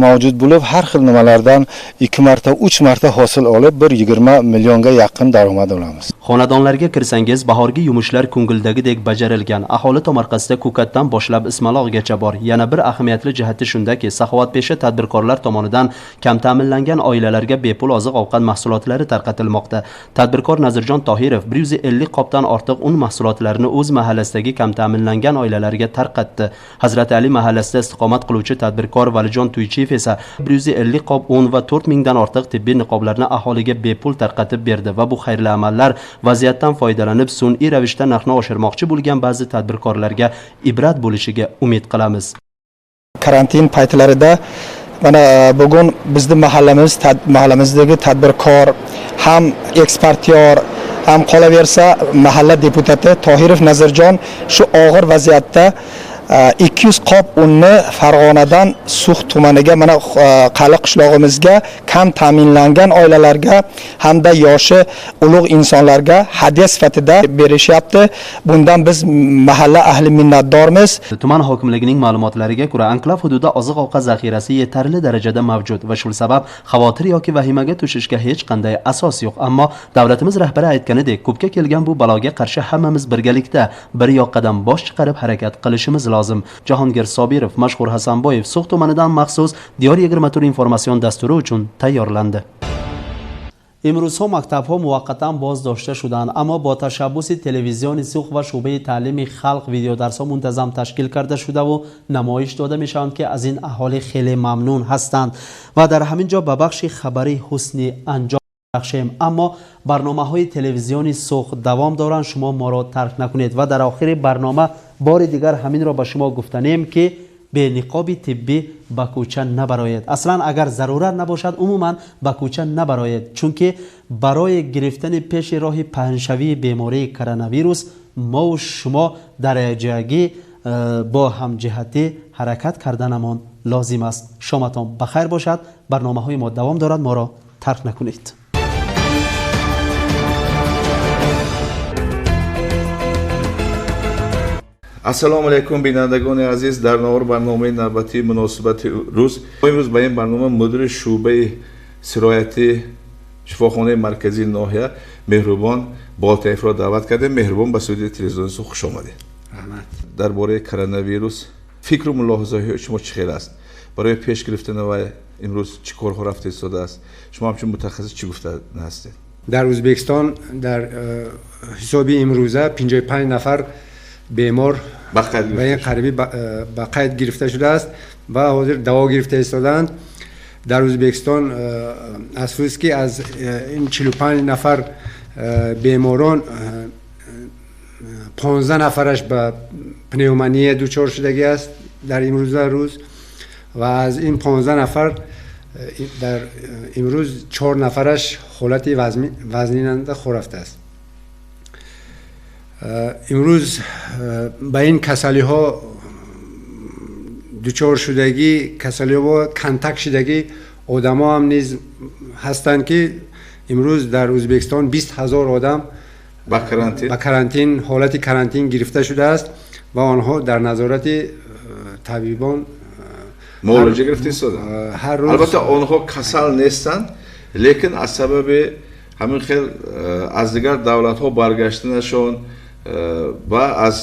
mavjud bo'lib, har xil nimalardan 2 marta, 3 marta hosil olib, bir 20 millionga yaqin daromad olamiz. Xonadonlarga kirsangiz, bahorgi yumushlar ko'ngildagidek bajarilgan. Aholi tomorqasida ko'katdan boshlab ismaloqgacha bor. Yana bir ahamiyatli jihati shundaki, saxovatpesha tadbirkorlar tomonidan kam ta'minlangan oilalarga bepul oziq-ovqat mahsulotlari tarqatilmoqda. Tadbirkor Nazirjon Tohirov 150 qopdan ortiq un mahsulotlarini o'z mahallasidagi kam ta'minlangan oilalarga tarqatdi. Hazrat Ali mahallasida istiqomat qiluvchi tadbirkor Valijon Tuychiyev esa 150 qop un va 4000 dan ortiq tibbiy niqoblarni aholiga bepul tarqatib berdi va bu xayrli amallar vaziyatdan foydalanib sun'iy ravishda narxni oshirmoqchi bo'lgan ba'zi tadbirkorlarga ibrat bo'lishiga umid qilamiz. Karantin paytlarida mana bugun bizni mahallamiz, mahallamizdagi tadbirkor, ham eksportyor, ham qolaversa mahalla deputati Tohirov Nazirjon shu og'ir vaziyatda 200 qop unni Farg'onadan Sux tumaniga, mana Qal'a qishlog'imizga kam ta'minlangan oilalarga hamda yoshi ulug' insonlarga hadya sifatida berishyapti. Bundan biz mahalla ahli minnatdormiz. Tuman hokimligining ma'lumotlariga ko'ra, anklav hududida oziq-ovqat zaxirasi yetarli darajada mavjud va shu sabab xavotir yoki vahimaga tushishga hech qanday asos yo'q. Ammo davlatimiz rahbari aytganidek, ko'pga kelgan bu baloga qarshi hammamiz birgalikda bir yoqqadan bosh chiqarib harakat qilishimiz lozim. Jahongir Sobirov, Mashhur Hasanboyev, So'x tumanidan maxsus Diyor 24 informatsion dasturi uchun tayyorlandi. Имрӯзҳо мактабҳо муваққатан боздошта шуданд, аммо бо ташаббуси телевизиони Суғд ва шӯъбаи таълими халқ видеодарсҳо мунтазам ташкил карда шудаву намоиш дода мешаванд, ки аз ин аҳолӣ хеле мамнун ҳастанд. Ва дар ҳамин ҷо ба бахши хабари ҳусни анҷом бахшем. Аммо барномаҳои телевизиони Суғд давом доранд, шумо моро тарк накунед. Ва дар охири барнома бори дигар ҳаминро ба шумо гуфтанем, ки бениқоби тиббӣ ба кӯча набароед. Аслан агар зарурат набошад, умуман ба кӯча набароед, чунки барои гирифтани пеши роҳи паҳншавии бемории коронавирус мову шумо дар якҷоягӣ бо ҳамҷиҳатӣ ҳаракат карданамон лозим аст. Шоматон ба хайр бошад. Барномаҳои мо давом дорад, моро тарк накунед. Ассалому алайкум, бинандагони азиз. Дар навор барномаи навбатии муносибати рӯз имрӯз ба ин барнома мудири шӯъбаи сироятии шифохонаи марказии ноҳия Меҳрубон Болтаевро даъват кардем. Меҳрубон, ба студияи телевизиони Суғд хуш омадед. Раҳмат. Дар бораи коронавирус фикру мулоҳизаҳои шумо чӣ хел аст? Барои пеш гирифтани вай имрӯз чӣ корҳо рафта истодааст? Шумо ҳамчун мутахассис чӣ гуфта ҳастед? Дар Ӯзбекистон дар ҳисоби имрӯза 55 нафар бемор ба ин қариби ба қайд гирифта шудааст ва ҳозир даво гирифта истодаанд. Дар Ӯзбекистон афсӯс ки аз ин 45 нафар беморон 15 нафараш ба пневмония дучор шудагӣ аст дар имрӯза рӯз ва аз ин 15 нафар дар имрӯз 4 нафараш ҳолати вазнинанда хорафтааст. Имрӯз ба ин касалиҳо дучор шудагӣ, касалиҳо контакт шудагӣ одамо ҳам низ ҳастанд ки имрӯз дар Ӯзбекистон 20 ҳазор одам ба карантин, ҳолати карантин гирифта шудааст ва онҳо дар назорати табибон муолиҷа гирифта истодаанд. Албатта онҳо касал нестанд, лекин аз сабаби ҳамин хел аз дигар давлатҳо баргаштанашон ва аз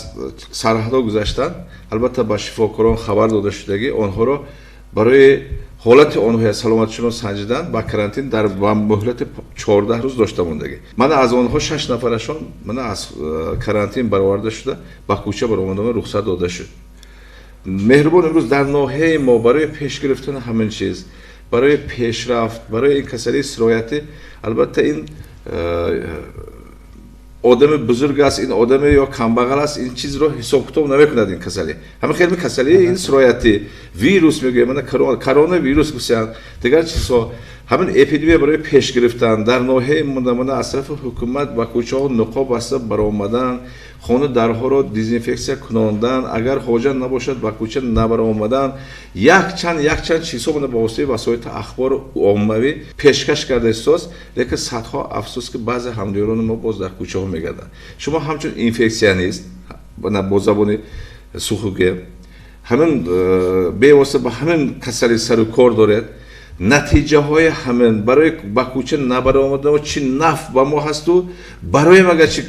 сарҳадҳо гузаштан, албатта ба шифокорон хабар дода шудагӣ онҳоро барои ҳолати онҳо саломатишонро санҷидан ба карантин дар муҳлати 14 рӯз дошта мондагӣ. Мана аз онҳо 6 нафарашон мана аз карантин бароварда шуда ба кӯча баромадан рухсат дода шуд. Меҳрубон, имрӯз дар ноҳияи мо барои пеш гирифтани ҳамин чиз, барои пешрафт, барои ин касалии сироятӣ, албатта ин одами бузург аст, ин одами ё камбағал аст, ин чизро ҳисоб китоб намекунад ин касалӣ. Ҳамин хеле касалии ин сироятӣ вирус мегӯям, мана коронавирус гуфтанд, дигар чизҳо. Ҳамин эпидемия барои пеш гирифтан дар ноҳияи мана аз тарафи ҳукумат ба кӯчаҳо ниқоб баста баромадан, хона дарҳоро дезинфексия кунондан, агар ҳоҷат набошад ба кӯча набаромадан, якчанд чизҳо мана ба воситаи васоити ахбори оммавӣ пешкаш карда истодааст, лекин садҳо афсӯс ки баъзе ҳамдиёрони мо боз дар кӯчаҳо мегарданд. Шумо ҳамчун инфексионист, бо забони сухуге, ҳамин бевосита ба ҳамин касали сару кор доред, натиҷаҳои ҳамин барои ба кӯча набаромадан чӣ нафъ ба мо ҳасту барои магар чӣ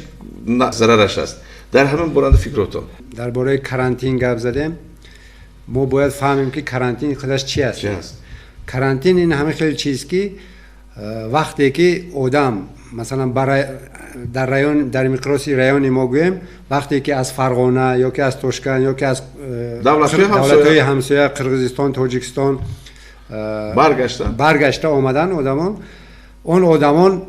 зарараш аст? Дар ҳамин боранда фикротон. Дар бораи карантин гап задем. Мо бояд фаҳмем ки карантин худаш чи аст. Карантин ин ҳамин хел чиз ки вақте ки одам масалан дар район, дар миқёси райони мо гӯем, вақте ки аз Фарғона ё ки аз Тошканд ё ки аз давлатҳои ҳамсоя Қирғизистон, Тоҷикистон баргашта омадан одамон, он одамон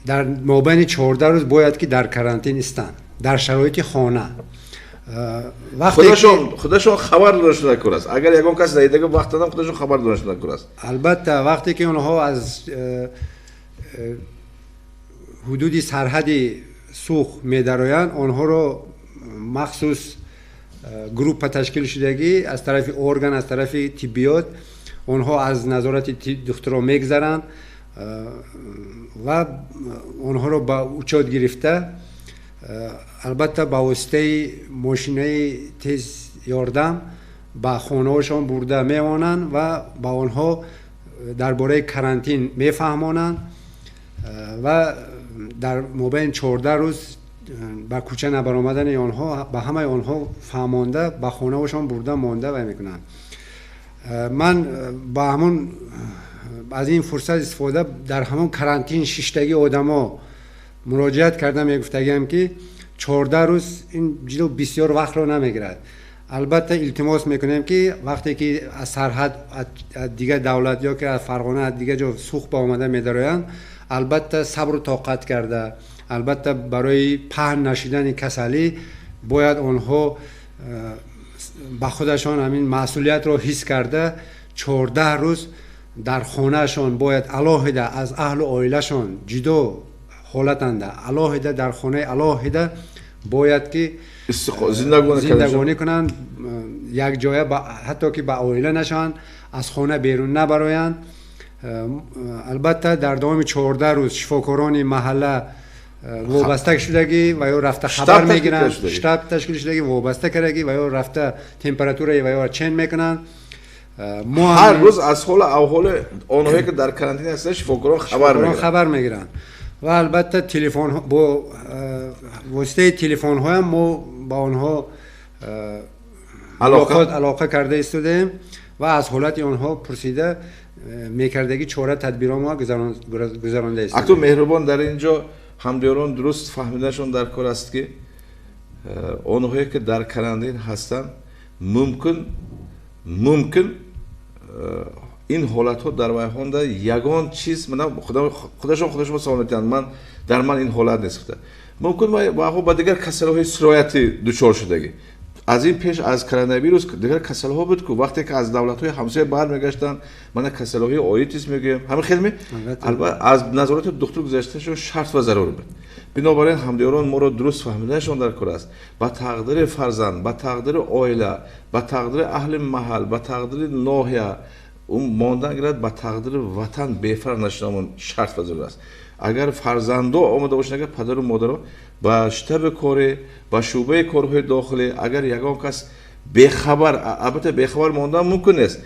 дар мобайни 14 рӯз бояд ки дар карантин истанд, дар шароити хона. Худашон хабар дошта кор аст. Агар ягон кас надидаги вақт додам, худашон хабар дошта кор аст. Албатта вақте ки онҳо аз ҳудуди сарҳади Суғд медароянд, онҳоро махсус группа ташкил шудагӣ аз тарафи орган, аз тарафи тиббиёт, онҳо аз назорати духтуро мегзаранд ва онҳоро ба учёт гирифта, албатта ба воситаи мошинаи тез ёрдам ба хонаҳошон бурда мемонанд ва ба онҳо дар бораи карантин мефаҳмонанд ва дар мобайни 14 рӯз ба кӯча набаромадани онҳо ба ҳамаи онҳо фаҳмонда ба хонаҳошон бурда монда вай мекунанд. Ман ба ҳамон аз ин фурсат истифода дар ҳамон карантин шиштагӣ одамо муроҷиат карда мегуфтагиам ки 14 рӯз ин ҷидо бисёр вақтро намегирад. Албатта илтимос мекунем ки вақте ки аз сарҳад аз дигар давлат ё ки аз Фарғона аз дигар ҷо Суғд ба омада медароянд, албатта сабру тоқат карда, албатта барои паҳн нашидани касалӣ бояд онҳо ба худашон ҳамин масъулиятро ҳис карда 14 рӯз дар хонаашон бояд алоҳида аз аҳлу оилашон ҷудо ҳолатанда, алоҳида дар хонаи алоҳида бояд ки зиндагонӣ кунанд, якҷоя ҳатто ки ба оила нашаванд, аз хона берун набароянд. Албатта дар давоми 14 рӯз шифокорони маҳалла вобаста шудагӣ ва ё рафта хабар мегиранд, штаб ташкил шудагӣ, вобаста кардагӣ ва ё рафта температураи ва ё чен мекунанд. Ҳар рӯз аз ҳоли аҳволи онҳое ки дар карантин ҳастанд шифокорон хабар мегиранд ва албатта телефон бо воситаи телефонҳоям мо ба онҳо алоқа карда истодаем ва аз ҳолати онҳо пурсида мекардагӣ чора тадбирҳо мо гузаронда истодаем. Акнун меҳрубон, дар ин ҷо ҳамдиёрон дуруст фаҳмиданашон дар кор аст ки онҳое ки дар карантин ҳастанд мумкин ин ҳолатҳо дар вайҳонда ягон чиз худашон савол метиҳанд, ман дар ман ин ҳолат нест гуфта. Мумкин вайҳо ба дигар касалиҳои сироятӣ дучор шудагӣ. Аз ин пеш аз коронавирус дигар касалиҳо буд ку вақте ки аз давлатҳои ҳамсоя бармегаштанд, мана касалиҳои оитис мегӯем, ҳамин хел ме? Албатта аз назорати духтур гузаштанашон шарт ва зарур буд. Бинобар ин ҳамдиёрон моро дуруст фаҳмиданашон дар кор аст. Ба тақдири фарзанд, ба тақдири оила, ба тақдири аҳли маҳал, ба тақдири ноҳия мондан гирад, ба тақдири ватан бефарқ нашудамон шарт ва зарур аст. Агар фарзандо омада бошанд, агар падару модаро ба штаби корӣ, ба шӯъбаи корҳои дохилӣ, агар ягон кас бехабар, албатта бехабар мондан мумкин нест,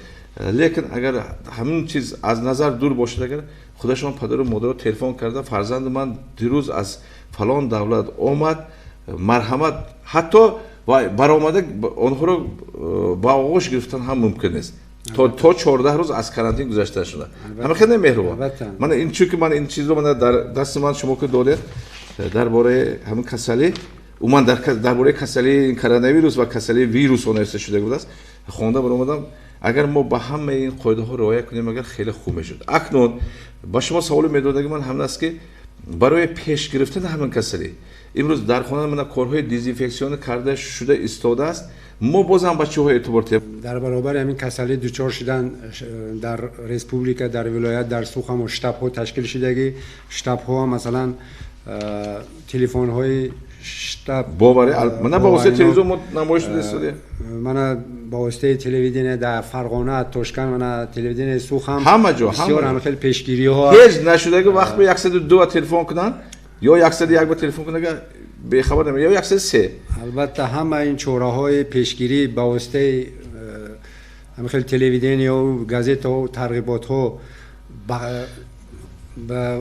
лекин агар ҳамин чиз аз назар дур бошад, агар худашон падару модаро телефон карда, фарзанди ман дирӯз аз фалон давлат омад, марҳамат, ҳатто баромада онҳоро ба оғӯш гирифтан ҳам мумкин нест. То 14 рӯз аз карантин гузашта шуда. Ҳама хеле меҳрубон. Ман ин чунки ман ин чизро ман дар дасти ман шумо ки додед дар бораи ҳамин касалӣ, умуман дар бораи касалии коронавирус ва касалии вирус навишта шуда будааст, хонда баромадам. Агар мо ба ҳамаи ин қоидаҳо риоя кунем, агар хеле хуб мешуд. Акнун ба шумо саволе медодаги ман ҳамин аст ки барои пеш гирифтани ҳамин касалӣ имрӯз дар хона ман корҳои дезинфексионӣ карда шуда истодааст. Мо боз ҳам ба чиҳо эътибор диҳем? Дар баробари ҳамин касалӣ дучор шудан дар республика, дар вилоят, дар Сух ҳам штабҳо ташкил шудагӣ. Штабҳо масалан телефонҳои штаб боварӣ мана ба воситаи телевизион мо намоиш дода истодаем, мана ба воситаи телевидения дар Фарғона, Тошканд, мана телевиденияи Сух ҳам ҳама ҷо бисёр ҳам хеле пешгириҳо ҳеҷ нашудаги вақт ба 102 телефон кунанд ё 101 ба телефон кунанд, бехабар намешаванд, ё 103. Албатта ҳама ин чораҳои пешгирӣ ба воситаи ҳамин хел телевиденияву газетаҳо, тарғиботҳо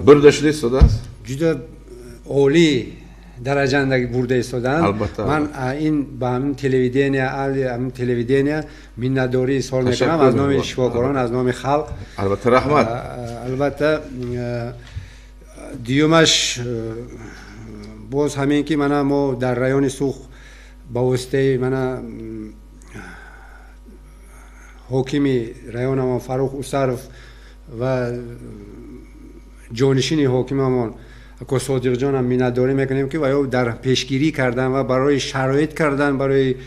бурда шуда истодааст, ҷуда олӣ дараҷанда бурда истодаанд. Ман ин ба ҳамин телевидения, аҳли ҳамин телевидения миннатдорӣ изҳор мекунам аз номи шифокорон, аз номи халқ. Албатта раҳмат. Албатта дуюмаш боз ҳамин ки мана мо дар райони Сух ба воситаи мана ҳокими районамон Фаррух Усаров ва ҷонишини ҳокимамон ако Содиқҷонам миннатдорӣ мекунем ки ва ё дар пешгирӣ кардан ва барои шароит кардан барои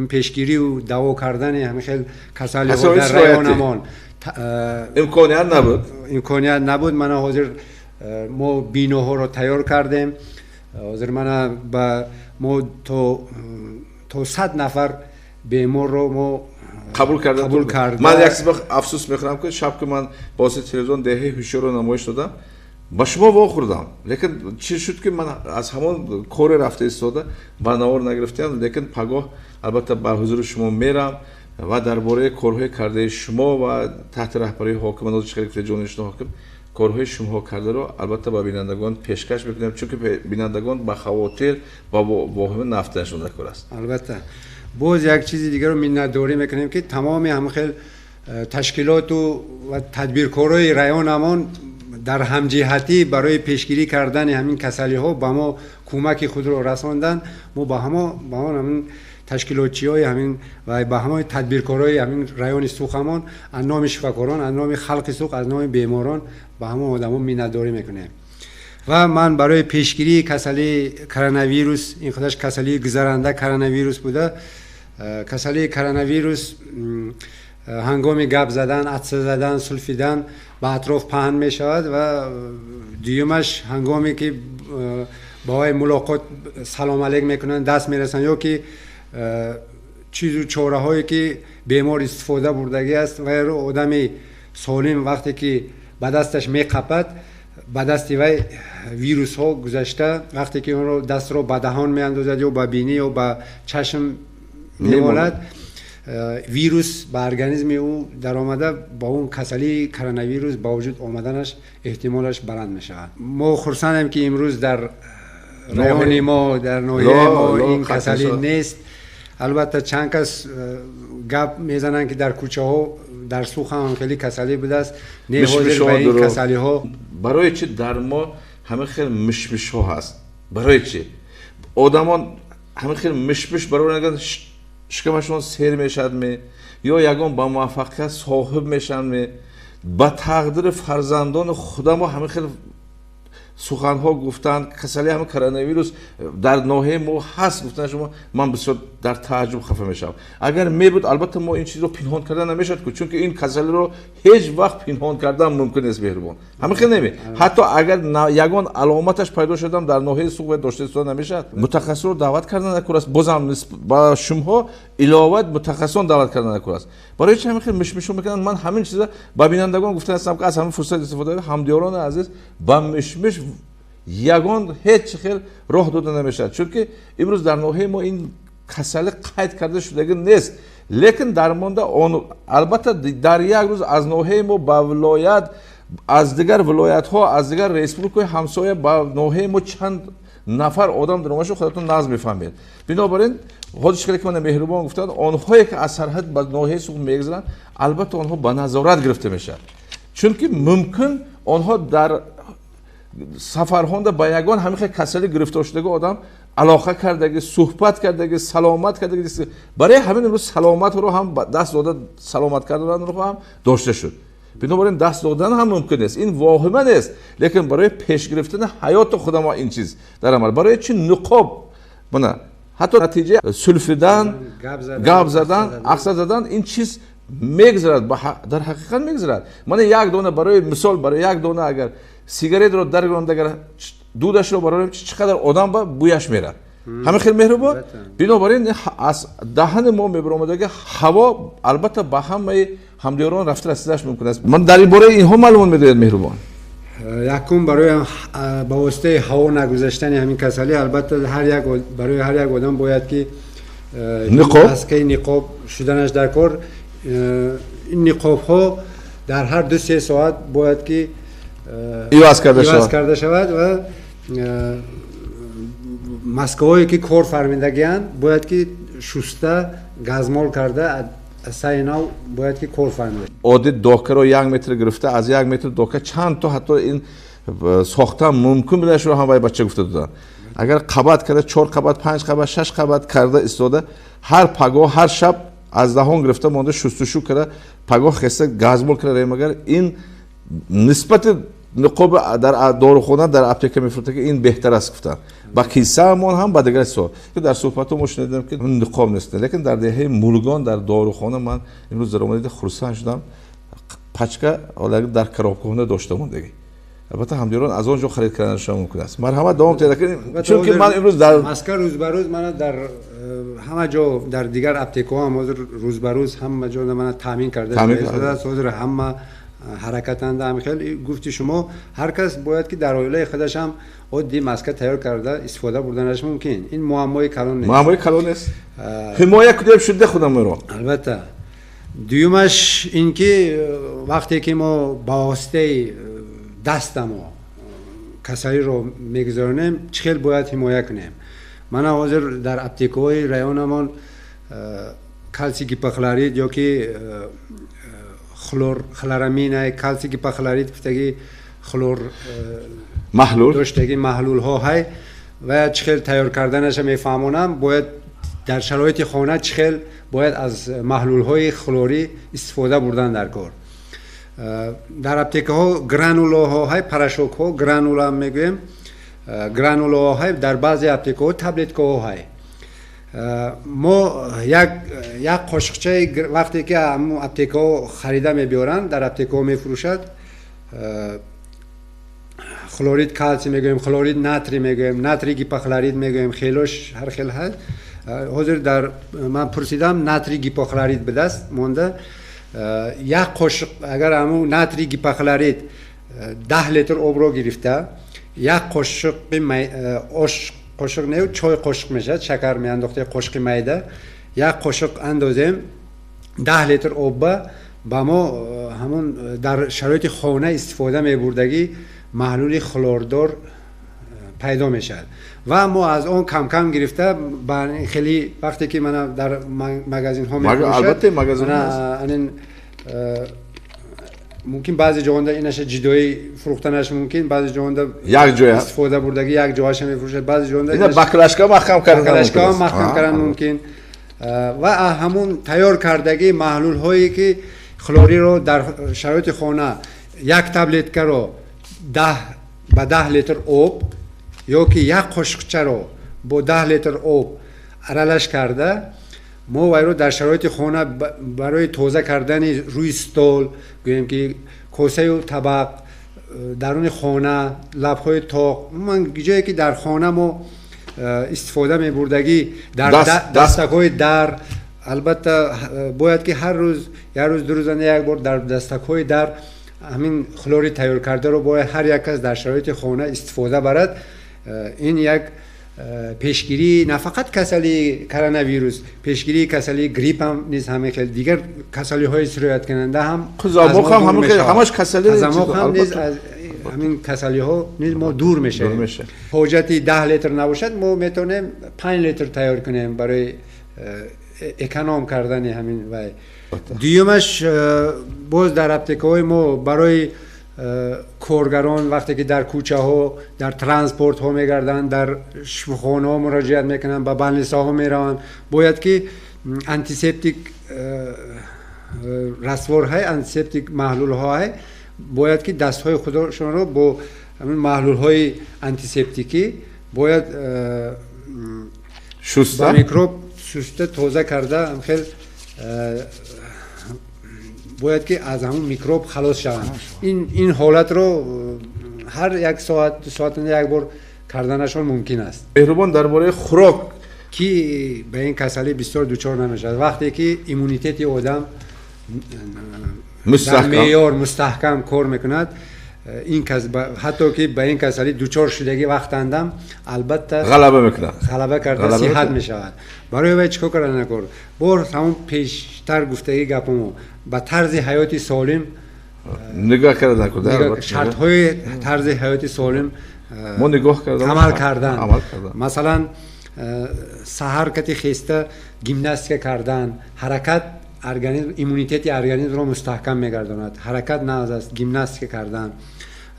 пешгириву даво кардани ҳамин хел касалиҳо дар районамон имконият набуд, имконият набуд. Мана ҳозир мо биноҳоро тайёр кардем. Ҳозир мана ба мо то 100 нафар беморро мо қабул карда. Ман як чиз афсӯс мехӯрам ки шаб ки ман ба воситаи телевизион деҳаи ҳушёрро намоиш додам, ба шумо вохӯрдам, лекин чӣ шуд ки ман аз ҳамон коре рафта истода ба навор нагирифтам. Лекин пагоҳ албатта ба ҳузури шумо мерам ва дар бораи корҳои кардаи шумо ва таҳти раҳбарии ҳоким ҷонишини ҳоким корҳои шумоҳо кардаро албатта ба бинандагон пешкаш мекунем, чунки бинандагон ба хавотир ва воҳима нафтанашон дар кор аст. Албатта боз як чизи дигарро миннатдорӣ мекунем ки тамоми ҳамин хел ташкилоту ва тадбиркорои районамон дар ҳамҷиҳатӣ барои пешгирӣ кардани ҳамин касалиҳо ба мо кӯмаки худро расонданд. Мо ба ҳамон ҳамин ташкилотчиҳои ҳамин ва ба ҳамаи тадбиркорои ҳамин райони Сухамон аз номи шифокорон, аз номи халқи Сух, аз номи беморон ба ҳамон одамон миннатдорӣ мекунем. Ва ман барои пешгирии касалии коронавирус, ин худаш касалии гузаранда коронавирус буда, касалии коронавирус ҳангоми гап задан, атса задан, сулфидан ба атроф паҳн мешавад ва дуюмаш ҳангоме ки ба вай мулоқот салом алейк мекунанд, даст мерасанд ё ки чизу чораҳое ки бемор истифода бурдагӣ аст ва одами солим вақте ки ба дасташ меқапад, Ба дасти вай вирусҳо гузашта, вақте ки онро дастро ба даҳон меандозад ё ба бинӣ ё ба чашм мемолад, вирус ба организми ӯ даромада, ба он касалии коронавирус ба вуҷуд омаданаш эҳтимолаш баланд мешавад. Мо хурсандем, ки имрӯз дар райони мо, дар ноҳияи мо ин касалӣ нест. Албатта, чанд кас гап мезананд, ки дар кӯчаҳо, дар Сух ҳам хеле касалӣ будааст. Не, ҳозир ба ин касалиҳо Барои чи дар мо ҳама хел мишмишҳо ҳаст? Барои чи одамон ҳама хел мишмиш барои шикамашон сер мешавад ме ё ягон ба муваффақият соҳиб мешаванд ме, ба тақдири фарзандони худамо ҳама хел суханҳо гуфтанд, касали ҳама коронавирус дар ноҳияи мо ҳаст гуфтан шумо, ман бисёр дар тааҷҷуб хафа мешавам. Агар мебуд, албатта мо ин чизро пинҳон кардан намешавад ку, чунки ин касалиро ҳеҷ вақт пинҳон кардан мумкин нест. Меҳрубон, ҳама хел неми, ҳатто агар ягон аломаташ пайдо шудам, дар ноҳияи Суғд дошта истода намешавад. Мутахассисро даъват кардан накор аст, бозам ба шумҳо илова мутахассисон даъват кардан накор аст. Барои чи ҳамин хел мишмишо мекунанд? Ман ҳамин чиза ба бинандагон гуфта ҳастам, ки аз ҳамин фурсат истифода, ҳамдиёрони азиз, ба мишмиш ягон ҳеҷ хел роҳ дода намешавад, чунки имрӯз дар ноҳияи мо ин касалӣ қайд карда шудагӣ нест, лекин дармонда он албатта дар як рӯз аз ноҳияи мо ба вилоят, аз дигар вилоятҳо, аз дигар республикаҳои ҳамсоя ба ноҳияи мо чанд нафар одам даромашу худатон нағз мефаҳмед. Бинобар ин, ҳозир чӣ ки мана меҳрубон гуфтанд, онҳое ки аз сарҳад ба ноҳияи Суғд мегузаранд, албатта онҳо ба назорат гирифта мешаванд, чунки мумкин онҳо дар сафарҳонда ба ягон ҳамин хел касалӣ гирифтор шудаги одам алоқа кардаги, суҳбат кардаги, саломат кардаги. Барои ҳамин имрӯз саломатро ҳам даст дода саломат карданро ҳам дошта шуд. Бинобар ин даст додан ҳам мумкин нест, ин воҳима нест, лекин барои пеш гирифтани ҳаёти худамо ин чиз дар амал. Барои чи ниқоб? Мана ҳатто натиҷаи сулфидан, гап задан, ақса задан ин чиз мегузарад, дар ҳақиқат мегузарад. Мана як дона, барои мисол, барои як дона агар сигаретро даргиронда, агар дудашро барорем, чӣ қадар одам ба бӯяш мерад. Ҳамин хел, меҳрубон? Бинобар ин аз даҳани мо мебаромадаги ҳаво албатта ба ҳамаи ҳамдиёрон рафта расидаш мумкин аст. Ман дар ин бораи инҳо маълумот медояд, меҳрубон. Якум, барои ба воситаи ҳаво нагузаштани ҳамин касалӣ, албатта барои ҳар як одам бояд ки ниқоб, маскаи ниқоб шуданаш дар кор. Ин ниқобҳо дар ҳар 2-3 соат бояд ки иваз карда шавад ва маскаҳое ки кор фармидагианд, бояд ки шуста, газмол карда, саи нав бояд ки кор фармида. Оддӣ докаро 1 метр гирифта, аз 1 метр дока чанд то ҳатто ин сохта мумкин будашро ҳам вай бача гуфта доданд. Агар қабат карда, чор қабат, панҷ қабат, шаш қабат карда истода, ҳар пагоҳ, ҳар шаб аз даҳон гирифта монда, шустушу карда, пагоҳ хеста газмол карда, магар ин нисбати ниқоб дар дорухона, дар аптека мефурӯхта, ки ин беҳтар аст гуфтанд, ба кисаамон ҳам, ба дигар чизҳо. Дар суҳбатҳо мо шунидем, ки ниқоб нест, лекин дар деҳаи Мулгон дар дорухона ман имрӯз даромадида хурсанд шудам, пачка дар коробкахона дошта мондагӣ. Албатта ҳамдиёрон аз он ҷо харид карданашон мумкин аст. Марҳамат, давом диҳед, чунки ман имрӯз дар Маска рӯз ба рӯз мана дар ҳама ҷо, дар дигар аптекаҳо ҳам ҳозир рӯз ба рӯз ҳама ҷо мана таъмин карда шудааст. Ҳозир ҳама ҳаракатанда. Ҳам хел гуфти шумо, ҳар кас бояд ки дар оилаи худаш ҳам оддӣ маска тайёр карда истифода бурданаш мумкин. Ин муаммои калон нест. Муаммои калон нест, ҳимоя кунем шуда худамонро. Албатта. Дуюмаш ин ки вақте ки мо ба воситаи дастамо касалиро мегузаронем, чӣ хел бояд ҳимоя кунем? Мана ҳозир дар аптекаҳои районамон калсий гипохлорид ё ки хлор, хлорамина, калсий гипохлорид гуфтаги хлор маҳлул доштаги маҳлулҳо ҳай ва чӣ хел тайёр карданаша мефаҳмонам. Бояд дар шароити хона чӣ хел бояд аз маҳлулҳои хлорӣ истифода бурдан дар кор. Дар аптекаҳо гранулоҳо ҳай, порошокҳо, гранула мегӯем, гранулоҳо ҳай, дар баъзе аптекаҳо таблеткаҳо ҳай. Мо як қошиқчаи вақте ки ҳамун аптекаҳо харида мебиёранд, дар аптекаҳо мефурӯшад, хлорид калсий мегӯем, хлорид натрий мегӯем, натрий гипохлорид мегӯем, хелош ҳар хел ҳаст. Ҳозир дар ман пурсидам, натрий гипохлорид будааст монда. Як қошиқ агар ҳамун натрий гипохлорид 10 литр обро гирифта, як қошуқи ош қошуқ не, чой қошуқ мешавад, шакар меандохта, қошуқи майда, як қошуқ андозем 10 литр обба ба мо ҳамон дар шароити хона истифода мебурдагӣ маҳлули хлордор пайдо мешавад ва мо аз он кам-кам гирифта ба хеле вақте ки мана дар магазинҳо мефурӯшад, албатта магазинҳо анин мумкин баъзе ҷоҳонда инаша ҷидоӣ фурӯхтанаш мумкин, баъзе ҷоҳонда як ҷоя истифода бурдагӣ як ҷояша мефурӯшад, баъзе ҷоҳонда ина баклашка маҳкам кардан, баклашка маҳкам кардан мумкин ва ҳамун тайёр кардагӣ маҳлулҳое ки хлориро дар шароити хона як таблеткаро 10 ба 10 литр об ё ки як қошуқчаро бо 10 литр об аралаш карда мо вайро дар шароити хона барои тоза кардани рӯи стол, гӯем ки косаю табақ, даруни хона, лабҳои тоқ, умуман ҷое ки дар хона мо истифода мебурдагӣ дар дастакҳои дар, албатта бояд ки ҳар рӯз, як рӯз, ду рӯза як бор дар дастакҳои дар ҳамин хлори тайёр кардаро бояд ҳар як кас дар шароити хона истифода барад. Ин як пешгирии на фақат касалии коронавирус, пешгирии касалии грипп ҳам низ ҳамин хел, дигар касалиҳои сирояткунанда ҳам, қизамоқ ҳам ҳамин хел, ҳамаш касали, қизамоқ ҳам низ аз ҳамин касалиҳо низ мо дур мешавем. Ҳоҷати 10 литр набошад, мо метавонем 5 литр тайёр кунем барои эконом кардани ҳамин вай. Дуюмаш, боз дар аптекаҳои мо барои коргарон вақте ки дар кӯчаҳо, дар транспортҳо мегарданд, дар шифохонаҳо муроҷиат мекунанд, ба балнисаҳо мераванд, бояд ки антисептик растворҳои антисептик маҳлулҳои бояд ки дастҳои худашонро бо ҳамин маҳлулҳои антисептикӣ бояд шуста, микроб шуста тоза карда хел бояд ки аз ҳамун микроб халос шаванд. Ин ҳолатро ҳар як соат, ду соат як бор карданашон мумкин аст. Меҳрубон, дар бораи хӯрок ки ба ин касалӣ бисёр дучор намешавад вақте ки иммунитети одам дар меъёр мустаҳкам кор мекунад, ин кас ҳатто ки ба ин касалӣ дучор шудагӣ вақтандам албатта ғалаба мекунад, ғалаба карда сиҳат мешавад. Барои вай чӣ кор кардан накор? Бор ҳамон пештар гуфтагӣ гапамо ба тарзи ҳаёти солим нигоҳ кардан, шартҳои тарзи ҳаёти солим мо нигоҳ кардан, амал кардан, масалан саҳар кати хеста гимнастика кардан, ҳаракат организм, иммунитети организмро мустаҳкам мегардонад, ҳаракат нағз аст, гимнастика кардан.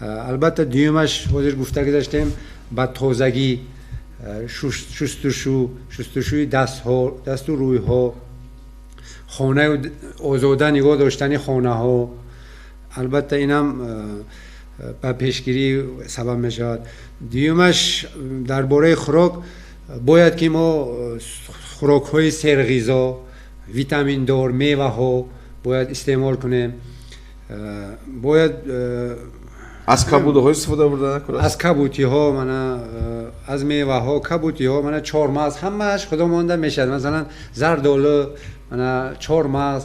Албатта дуюмаш ҳозир гуфта гузаштем ба тозагӣ, шустушу, шустушӯи дастҳо, дасту рӯйҳо, хонаю озода нигоҳ доштани хонаҳо, албатта инам ба пешгирӣ сабаб мешавад. Дуюмаш дар бораи хӯрок бояд ки мо хӯрокҳои серғизо, витаминдор, меваҳо бояд истеъмол кунем. Бояд аз кабудиҳо истифода бурда накунад, аз кабутиҳо, мана аз меваҳо, кабутиҳо, мана чормағз, ҳамааш худо монда мешавад. Масалан зардолу, мана чормағз,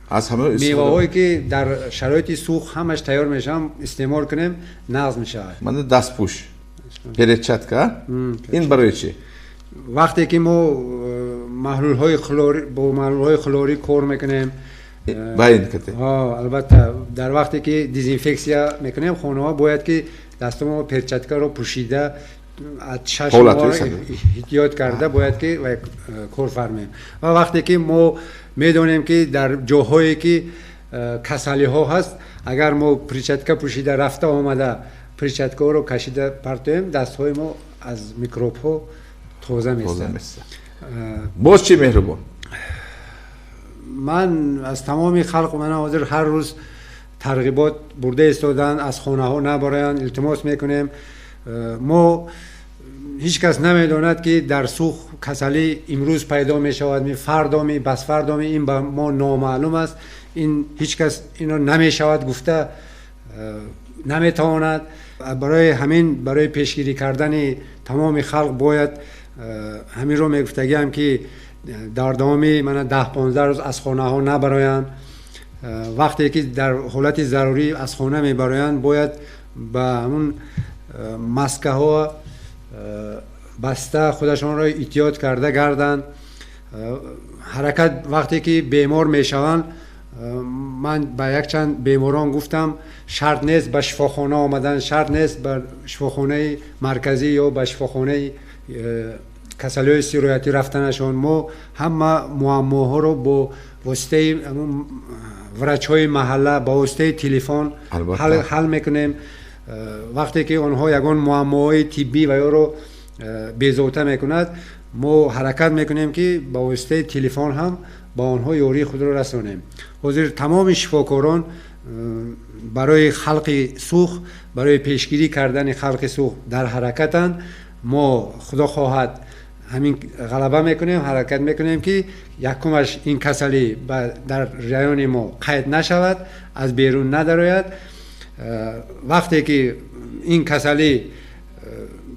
аз ҳама меваҳое ки дар шароити сух ҳамаш тайёр мешаванд, истеъмол кунем, нағз мешавад. Мана дастпӯш, перчатка, ин барои чӣ? Вақте ки мо маҳлулҳои хлорӣ, бо маҳлулҳои хлорӣ кор мекунем, албатта дар вақте ки дезинфексия мекунем хонаҳо, бояд ки дастамо перчаткаро пӯшида аз чашм эҳтиёт карда бояд ки кор фармем. Ва вақте ки мо медонем ки дар ҷоҳое ки касалиҳо ҳаст, агар мо перчатка пӯшида рафта омада перчаткаҳоро кашида партоем, дастҳои мо аз микробҳо тоза мешавад. Боз чӣ меҳрубон? Ман аз тамоми халқ, ман ҳозир ҳар рӯз тарғибот бурда истодан, аз хонаҳо набароянд, илтимос мекунем. Мо ҳеҷ кас намедонад ки дар сух касалӣ имрӯз пайдо мешавад, ми фардо, ми басфардо, ми ин ба мо номаълум аст. Ин ҳеҷ кас инро намешавад гуфта наметавонад. Барои ҳамин, барои пешгирӣ кардани тамоми халқ бояд ҳаминро мегуфтагиам ки дар давоми мана 10-15 рӯз аз хонаҳо набароянд. Вақте ки дар ҳолати зарурӣ аз хона мебароянд, бояд ба ҳамун маскаҳо баста худашонро эҳтиёт карда гарданд. Ҳаракат вақте ки бемор мешаванд, ман ба якчанд беморон гуфтам, шарт нест ба шифохона омадан, шарт нест ба шифохонаи марказӣ ё ба шифохонаи касалиҳои сироятӣ рафтанашон. Мо ҳама муаммоҳоро бо воситаи врачҳои маҳалла, ба воситаи телефон ҳал мекунем. Вақте ки онҳо ягон муаммоҳои тиббӣ ва ёро безовта мекунад, мо ҳаракат мекунем, ки ба воситаи телефон ҳам ба онҳо ёрии худро расонем. Ҳозир тамоми шифокорон барои халқи Сух, барои пешгирӣ кардани халқи Сух дар ҳаракатанд. Мо худо хоҳад ҳамин ғалаба мекунем, ҳаракат мекунем, ки якумаш ин касалӣ дар райони мо қайд нашавад, аз берун надарояд. Вақте ки ин касалӣ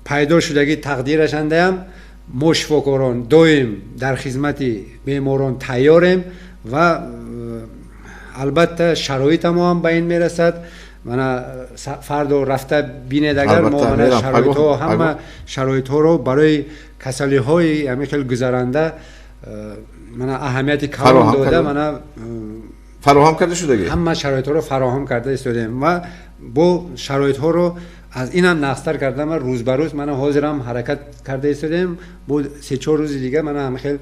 пайдо шудагӣ тақдирашандаям, мо шифокорон доим дар хизмати беморон тайёрем ва албатта шароитамо ҳам ба ин мерасад. Мана фардо рафта бинед, агар мо мана шароитҳо, ҳама шароитҳоро барои касалиҳои ҳамин хел гузаранда мана аҳамияти калон дода, мана фароҳам карда шудагӣ, ҳама шароитҳоро фароҳам карда истодаем ва бо шароитҳоро аз инам нақстар карда ма рӯз ба рӯз мана ҳозирам ҳаракат карда истодаем. Бо 3-4 рӯзи дига мана ҳамин хел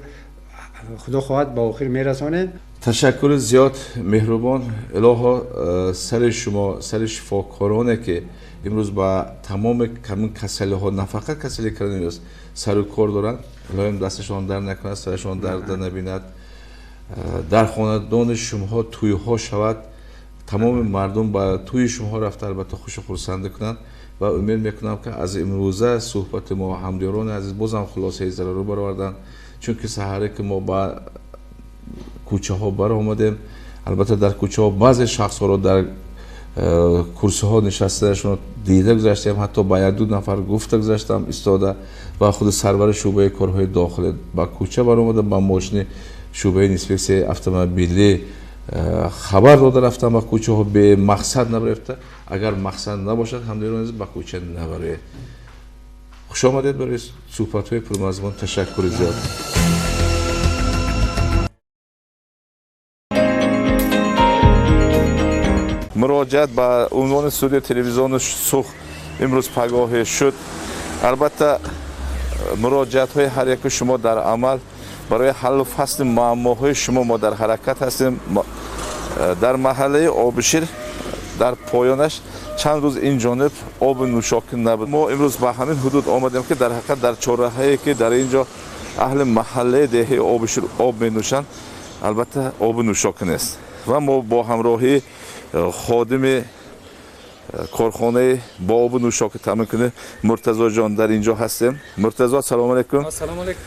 худо хоҳад ба охир мерасонем. Ташаккури зиёд, меҳрубон. Илоҳо сари шумо, сари шифокороне ки имрӯз ба тамоми ҳамин касалиҳо, на фақат касалии коронавирус, сару кор доранд, илоҳим дасташон дард накунад, сарашон дард набинад. Дар хонадони шумоҳо тӯйҳо шавад, тамоми мардум ба тӯйи шумоҳо рафта албатта хушу хурсандӣ кунанд ва умед мекунам, ки аз имрӯза суҳбати мо ҳамдиёрони азиз бозам хулосаи зарару бароварданд, чунки саҳаре ки мо ба кӯчаҳо баромадем, албатта дар кӯчаҳо баъзе шахсҳоро дар курсиҳо нишастанашонро дида гузаштем, ҳатто ба як-ду нафар гуфта гузаштам истода ва худи сарвари шӯъбаи корҳои дохилӣ ба кӯча баромада, ба мошини шӯъбаи инспексияи автомобилӣ хабар дода рафтам, ба кӯчаҳо бемақсад набарафта. Агар мақсад набошад, ҳамдиёрон азиз, ба кӯча набароед. Хуш омадед барои суҳбатҳои пурмазмун. Ташаккури зиёд. Муроҷиат ба унвони студияи телевизиони Сух имрӯз пагоҳе шуд. Албатта муроҷиатҳои ҳар яки шумо дар амал барои ҳаллу фасли муаммоҳои шумо мо дар ҳаракат ҳастем. Дар маҳаллаи Обишир дар поёнаш чанд рӯз ин ҷониб оби нӯшокӣ набуд. Мо имрӯз ба ҳамин ҳудуд омадем, ки дар ҳақиқат дар чорраҳае ки дар ин ҷо аҳли маҳаллаи деҳаи Обишир об менӯшанд, албатта оби нӯшокӣ нест ва мо бо ҳамроҳии ходими корхонаи бо обу нӯшокӣ таъмин кунӣ Муртазоҷон дар ин ҷо ҳастем. Муртазо, салому алайкум. Салому алайкум.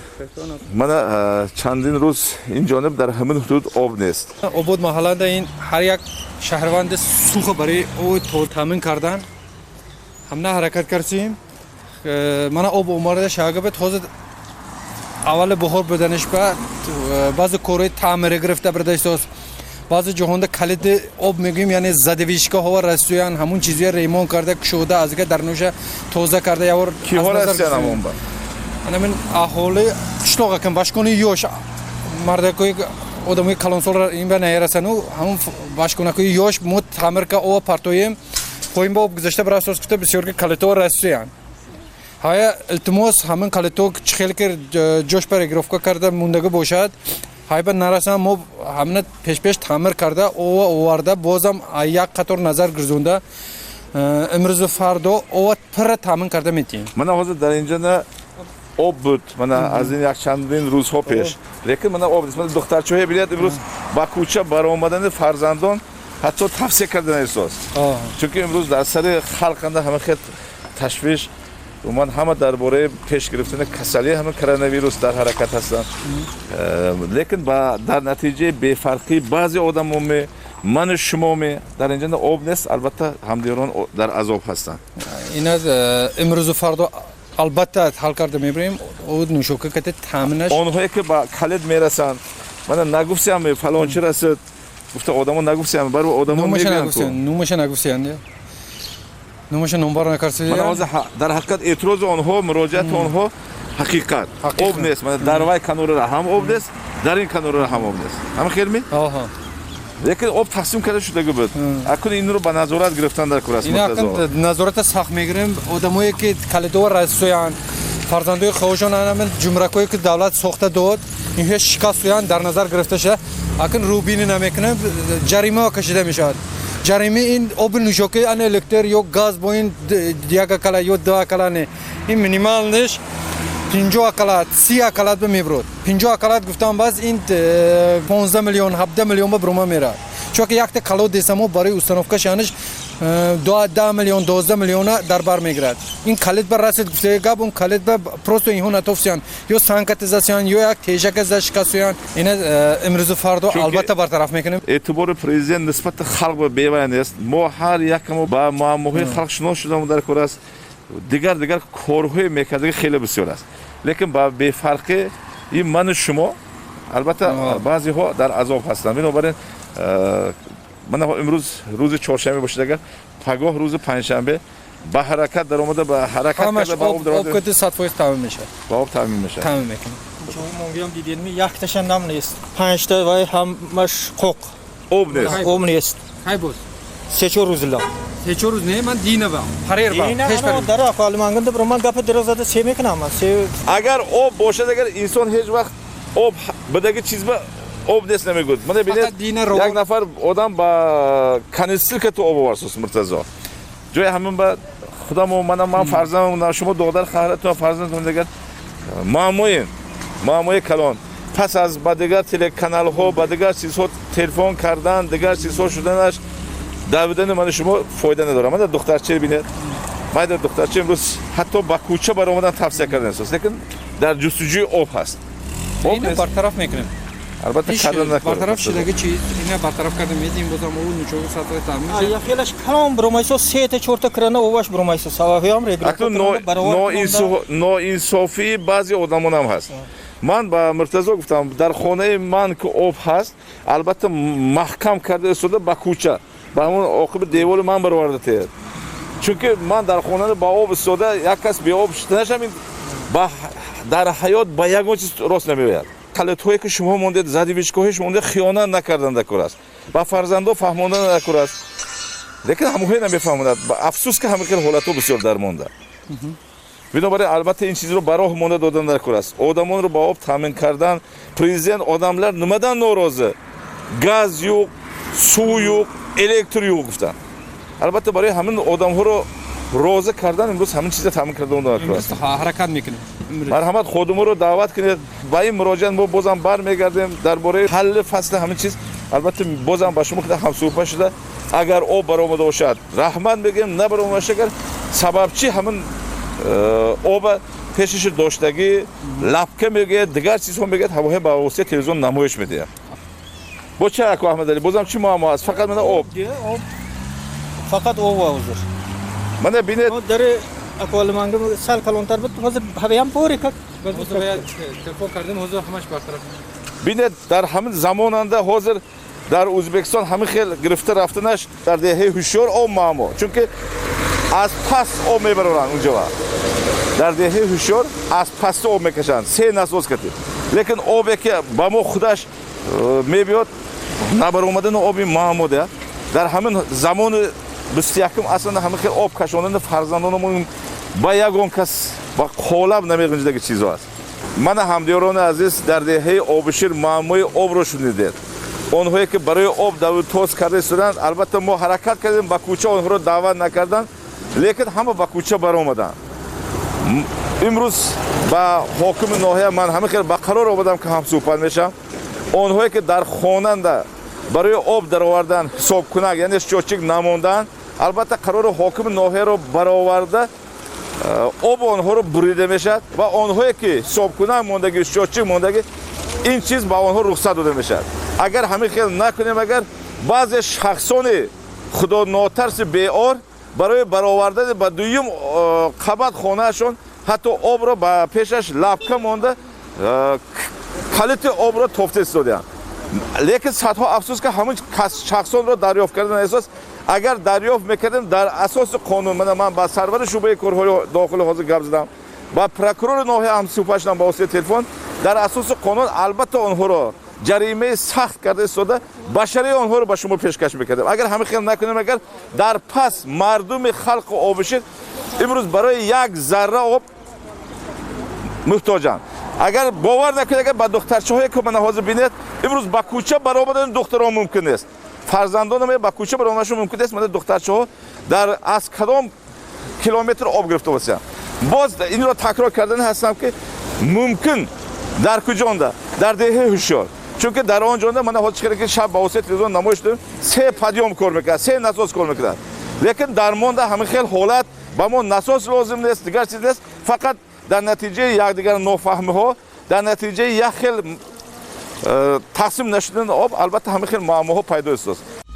Мана чандин рӯз ин ҷониб дар ҳамин ҳудуд об нест. Обод маҳаллада ин ҳар як шаҳрванди Суха барои об таъмин кардан ҳамна ҳаракат кардем. Мана об омарда шагабет ҳозир аввали баҳор буданиш ба баъзе корҳои таъмири гирифта бурда истос. Баъзе ҷоҳонда калиди об мегӯем, яъне задевишкаҳо расоян, ҳамун чизҳоя ремон карда, кушода, аз га дар нӯша тоза карда, явор киҳо расиян ҳамон ба? Анамин аҳоли қишлоқ акн башкони ёш мардакои одамои калонсол ин ба наерасану ҳамун башконакои ёш мо таъмир ка ова партоем, поин ба об гузашта барасос кута бисёр ки калитҳо расоян. Ҳая илтимос ҳамин калитҳо чӣ хел ки ҷош ба регировка карда мондагӣ бошад, ҳайба нарасам мо ҳамина пешпеш таъмир карда ова оварда бозам як қатор назар гирзонда имрӯзу фардо ова пурра таъмин карда метиҳем. Мана ҳозир дар инҷо на об буд, мана аз ин якчандин рӯзҳо пеш, лекин мана об нест. Мана духтарчаҳое бинед, имрӯз ба кӯча баромадани фарзандон ҳатто тавсия карда наистост, чунки имрӯз дар сари халқанда ҳама хел ташвиш, умуман ҳама дар бораи пеш гирифтани касалии ҳамин коронавирус дар ҳаракат ҳастанд. Лекин дар натиҷаи бефарқӣ баъзе одамоме, ману шумоме, дар инҷо об нест, албатта ҳамдиёрон дар азоб ҳастанд. Ин аз имрӯзу фардо албатта ҳал карда мебарем, об нӯшока кате таъминаш. Онҳое ки ба калид мерасанд, мана нагуфтиам фалончи расид, Гуфта одамо нагуфтиянд, барои одамо мегӯянд. Нумаша нагуфтиянд. Нумаша номбар накардиянд. Мана ҳозир дар ҳақиқат эътирози онҳо, муроҷиати онҳо ҳақиқат. Об нест. Мана дар вай канорара ҳам об нест, дар ин канорара ҳам об нест. Ҳама хелми? Аҳа. Лекин об тақсим карда шудаги буд. Акун инро ба назорат гирифтан дар кор аст. Назората сахт мегирем. Одамое ки калидор расоянд, фарзандои хоҳишон ҳамин ҷумракое ки давлат сохта дод, инҳо шикаст суянд, дар назар гирифта шуда. Акун рӯбинӣ намекунем, ҷарима кашида мешавад. Ҷарима ин оби нӯшокӣ, ан электр ё газ бо ин як акала ё ду акала не. Ин минималнеш 50 акалат, 30 акалат ба мебурд. 50 акалат гуфтам баз ин 15 миллион, 17 миллион ба брума мерад. Чунки якта калод десамо барои установка шаниш 10 миллион, 12 миллиона дар бар мегирад. Ин калид ба расид гуфтаи гап, он калид ба просто инҳо натофсиянд. Ё санката засиянд, ё як тежака зашикасуянд. Ина имрӯзу фардо албатта бартараф мекунем. Эътибори президент нисбати халқ ба бевай нест. Мо ҳар якамо ба муаммоҳои халқ шинос шудамо дар кор аст. Дигар корҳои мекардаги хеле бисёр аст. Лекин ба бефарқи ин ману шумо албатта баъзеҳо дар азоб ҳастанд. Бинобар ин мана имрӯз рӯзи чоршанбе бошад, агар пагоҳ рӯзи панҷшанбе ба ҳаракат даромада, ба ҳаракат карда ба об даромада, об кати 100% таъмин мешавад. Ба об таъмин мешавад. Таъмин мекунем. Чун дидем якташа нам нест. Панҷта вай ҳамаш қоқ. Об нест. Об нест. Кай боз? 3-4 рӯз ла. 3-4 рӯз не, ман динавам. Парер ба. Пеш парер. Дар ақал ман ганда ман гапа дарозада се мекунам. Агар об бошад, агар инсон ҳеҷ вақт об бидаги чиз ба об нест намегӯяд. Мана бинед, як нафар одам ба канистилка ту об оварсус Муртазо. Ҷои ҳамин ба худамо мана ман фарзандам, шумо додар хоҳаратон фарзандатон дигар муаммоин, муаммои калон. Пас аз ба дигар телеканалҳо, ба дигар чизҳо телефон кардан, дигар чизҳо шуданаш давидани мана шумо фоида надорад. Мана духтарча бинед. Мана духтарча имрӯз ҳатто ба кӯча баромадан тавсия кардан аст, лекин дар ҷустуҷӯи об ҳаст. Об бартараф мекунем. Албатта кардан накунем. Бартараф шудаги чиз, ина бартараф карда медиҳем, бозам ӯ нӯшоки сатҳи таъмин мешавад. Я хелаш калон бромайсо, 3-та 4-та крана оваш бромайсо, саваҳиам регулятор ноинсофии баъзе одамон ҳам ҳаст. Ман ба Муртазо гуфтам, дар хонаи ман ки об ҳаст, албатта маҳкам карда истода ба кӯча, ба ҳамон оқиби девори ман бароварда теяд. Чунки ман дар хонада ба об истода, як кас беоб шиданашам ин дар ҳаёт ба ягон чиз рост намеояд. Калидҳое ки шумо мондед, задивичкоҳое шумо мондед, хиёнат накардан дар кор аст. Ба фарзандо фаҳмондан дар кор аст. Лекин ҳамоҳое намефаҳмонад. Афсӯс ки ҳамин хел ҳолатҳо бисёр дар монда. Бинобар ин албатта ин чизро ба роҳ монда додан дар кор аст. Одамонро ба об таъмин кардан. Президент одамлар нимадан норозӣ? Газ юқ, сув юқ, электр юқ гуфтанд. Албатта барои ҳамин одамҳоро розӣ кардан имрӯз ҳамин чизро таъмин кардан дар кор аст. Ҳаракат мекунем. Марҳамат ходиморо даъват кунед. Ба ин муроҷиат мо бозам бармегардем дар бораи ҳалли фасли ҳамин чиз. Албатта бозам ба шумо ҳамсӯҳбат шуда, агар об баромада бошад раҳмат мегӯем, набаромада бошад агар сабабчи ҳамин оба пешиши доштагӣ лапка мегӯяд, дигар чизҳо мегӯяд, ҳамоҳе ба воситаи телевизион намоиш медиҳад. Бо ча аку Аҳмадалӣ, бозам чӣ муаммо аст? Фақат мана об. Фақат об ҳозир. Мана бинед. Дари аквалманг сал калонтар буд, ҳозир ҳаваям пори как. Телефон кардем, ҳозир ҳамаш бартараф. Бинед, дар ҳамин замонанда ҳозир дар Ӯзбекистон ҳамин хел гирифта рафтанаш дар деҳаи ҳушёр об муаммо. Чунки аз пас об мебароранд унҷо. Дар деҳаи ҳушёр аз паст об мекашанд, 3 насос катид. Лекин обе ки ба мо худаш мебиёд, набаромадани оби муаммо да. Дар ҳамин замони 21 асрда ҳамин хел об кашондани фарзандонамон ба ягон кас ба қолаб намеғунҷидаги чизо аст. Мана ҳамдиёрони азиз, дар деҳаи Обишир муаммои обро шунидед. Онҳое ки барои об даву тоз карда истоданд, албатта мо ҳаракат кардем, ба кӯча онҳоро даъват накарданд, лекин ҳама ба кӯча баромаданд. Имрӯз ба ҳокими ноҳия ман ҳамин хел ба қарор омадам ки ҳамсӯҳбат мешавам. Онҳое ки дар хонанда барои об даровардан ҳисобкунак, яъне счётчик намонданд, албатта қарори ҳокими ноҳияро бароварда об онҳоро бурида мешавад ва онҳое ки ҳисобкунак мондагӣ, счётчик мондагӣ, ин чиз ба онҳо рухсат дода мешавад. Агар ҳамин хел накунем, агар баъзе шахсони худонотарси беор барои баровардани ба дуюм қабат хонаашон ҳатто обро ба пешаш лапка монда калити обро тофта истодаанд. Лекин садҳо афсӯс, ки ҳамин шахсонро дарёфт кардан эҳсос. Агар дарёфт мекардем дар асоси қонун, мана ман ба сарвари шӯъбаи корҳои дохили ҳозир гап задам, ба прокурори ноҳия ҳам суҳбат шудам ба воситаи телефон. Дар асоси қонун албатта онҳоро ҷаримаи сахт карда истода, башарии онҳоро ба шумо пешкаш мекардем. Агар ҳамин хел накунем, агар дар пас мардуми халқи Обишир имрӯз барои як зарра об муҳтоҷанд. Агар бовар накунед, агар ба духтарчаҳое ки мана ҳозир бинед, имрӯз ба кӯча баромадани духтарон мумкин нест, фарзандонам ба кӯча баромадашон мумкин нест. Мана духтарчаҳо дар аз кадом километр об гирифта бошанд. Боз инро такрор кардани ҳастам, ки мумкин дар куҷонда? Дар деҳаи Ҳушёр, чунки дар он ҷонда мана ҳозир чӣ ки шаб ба воситаи телевизион намоиш додем, се подъём кор мекунад, се насос кор мекунад. Лекин дар монда ҳамин хел ҳолат ба мо насос лозим нест, дигар чиз нест. Фақат дар натиҷаи якдигар нофаҳмиҳо, дар натиҷаи як хел тақсим нашудани об, албатта ҳамин хел муаммоҳо пайдо истааст.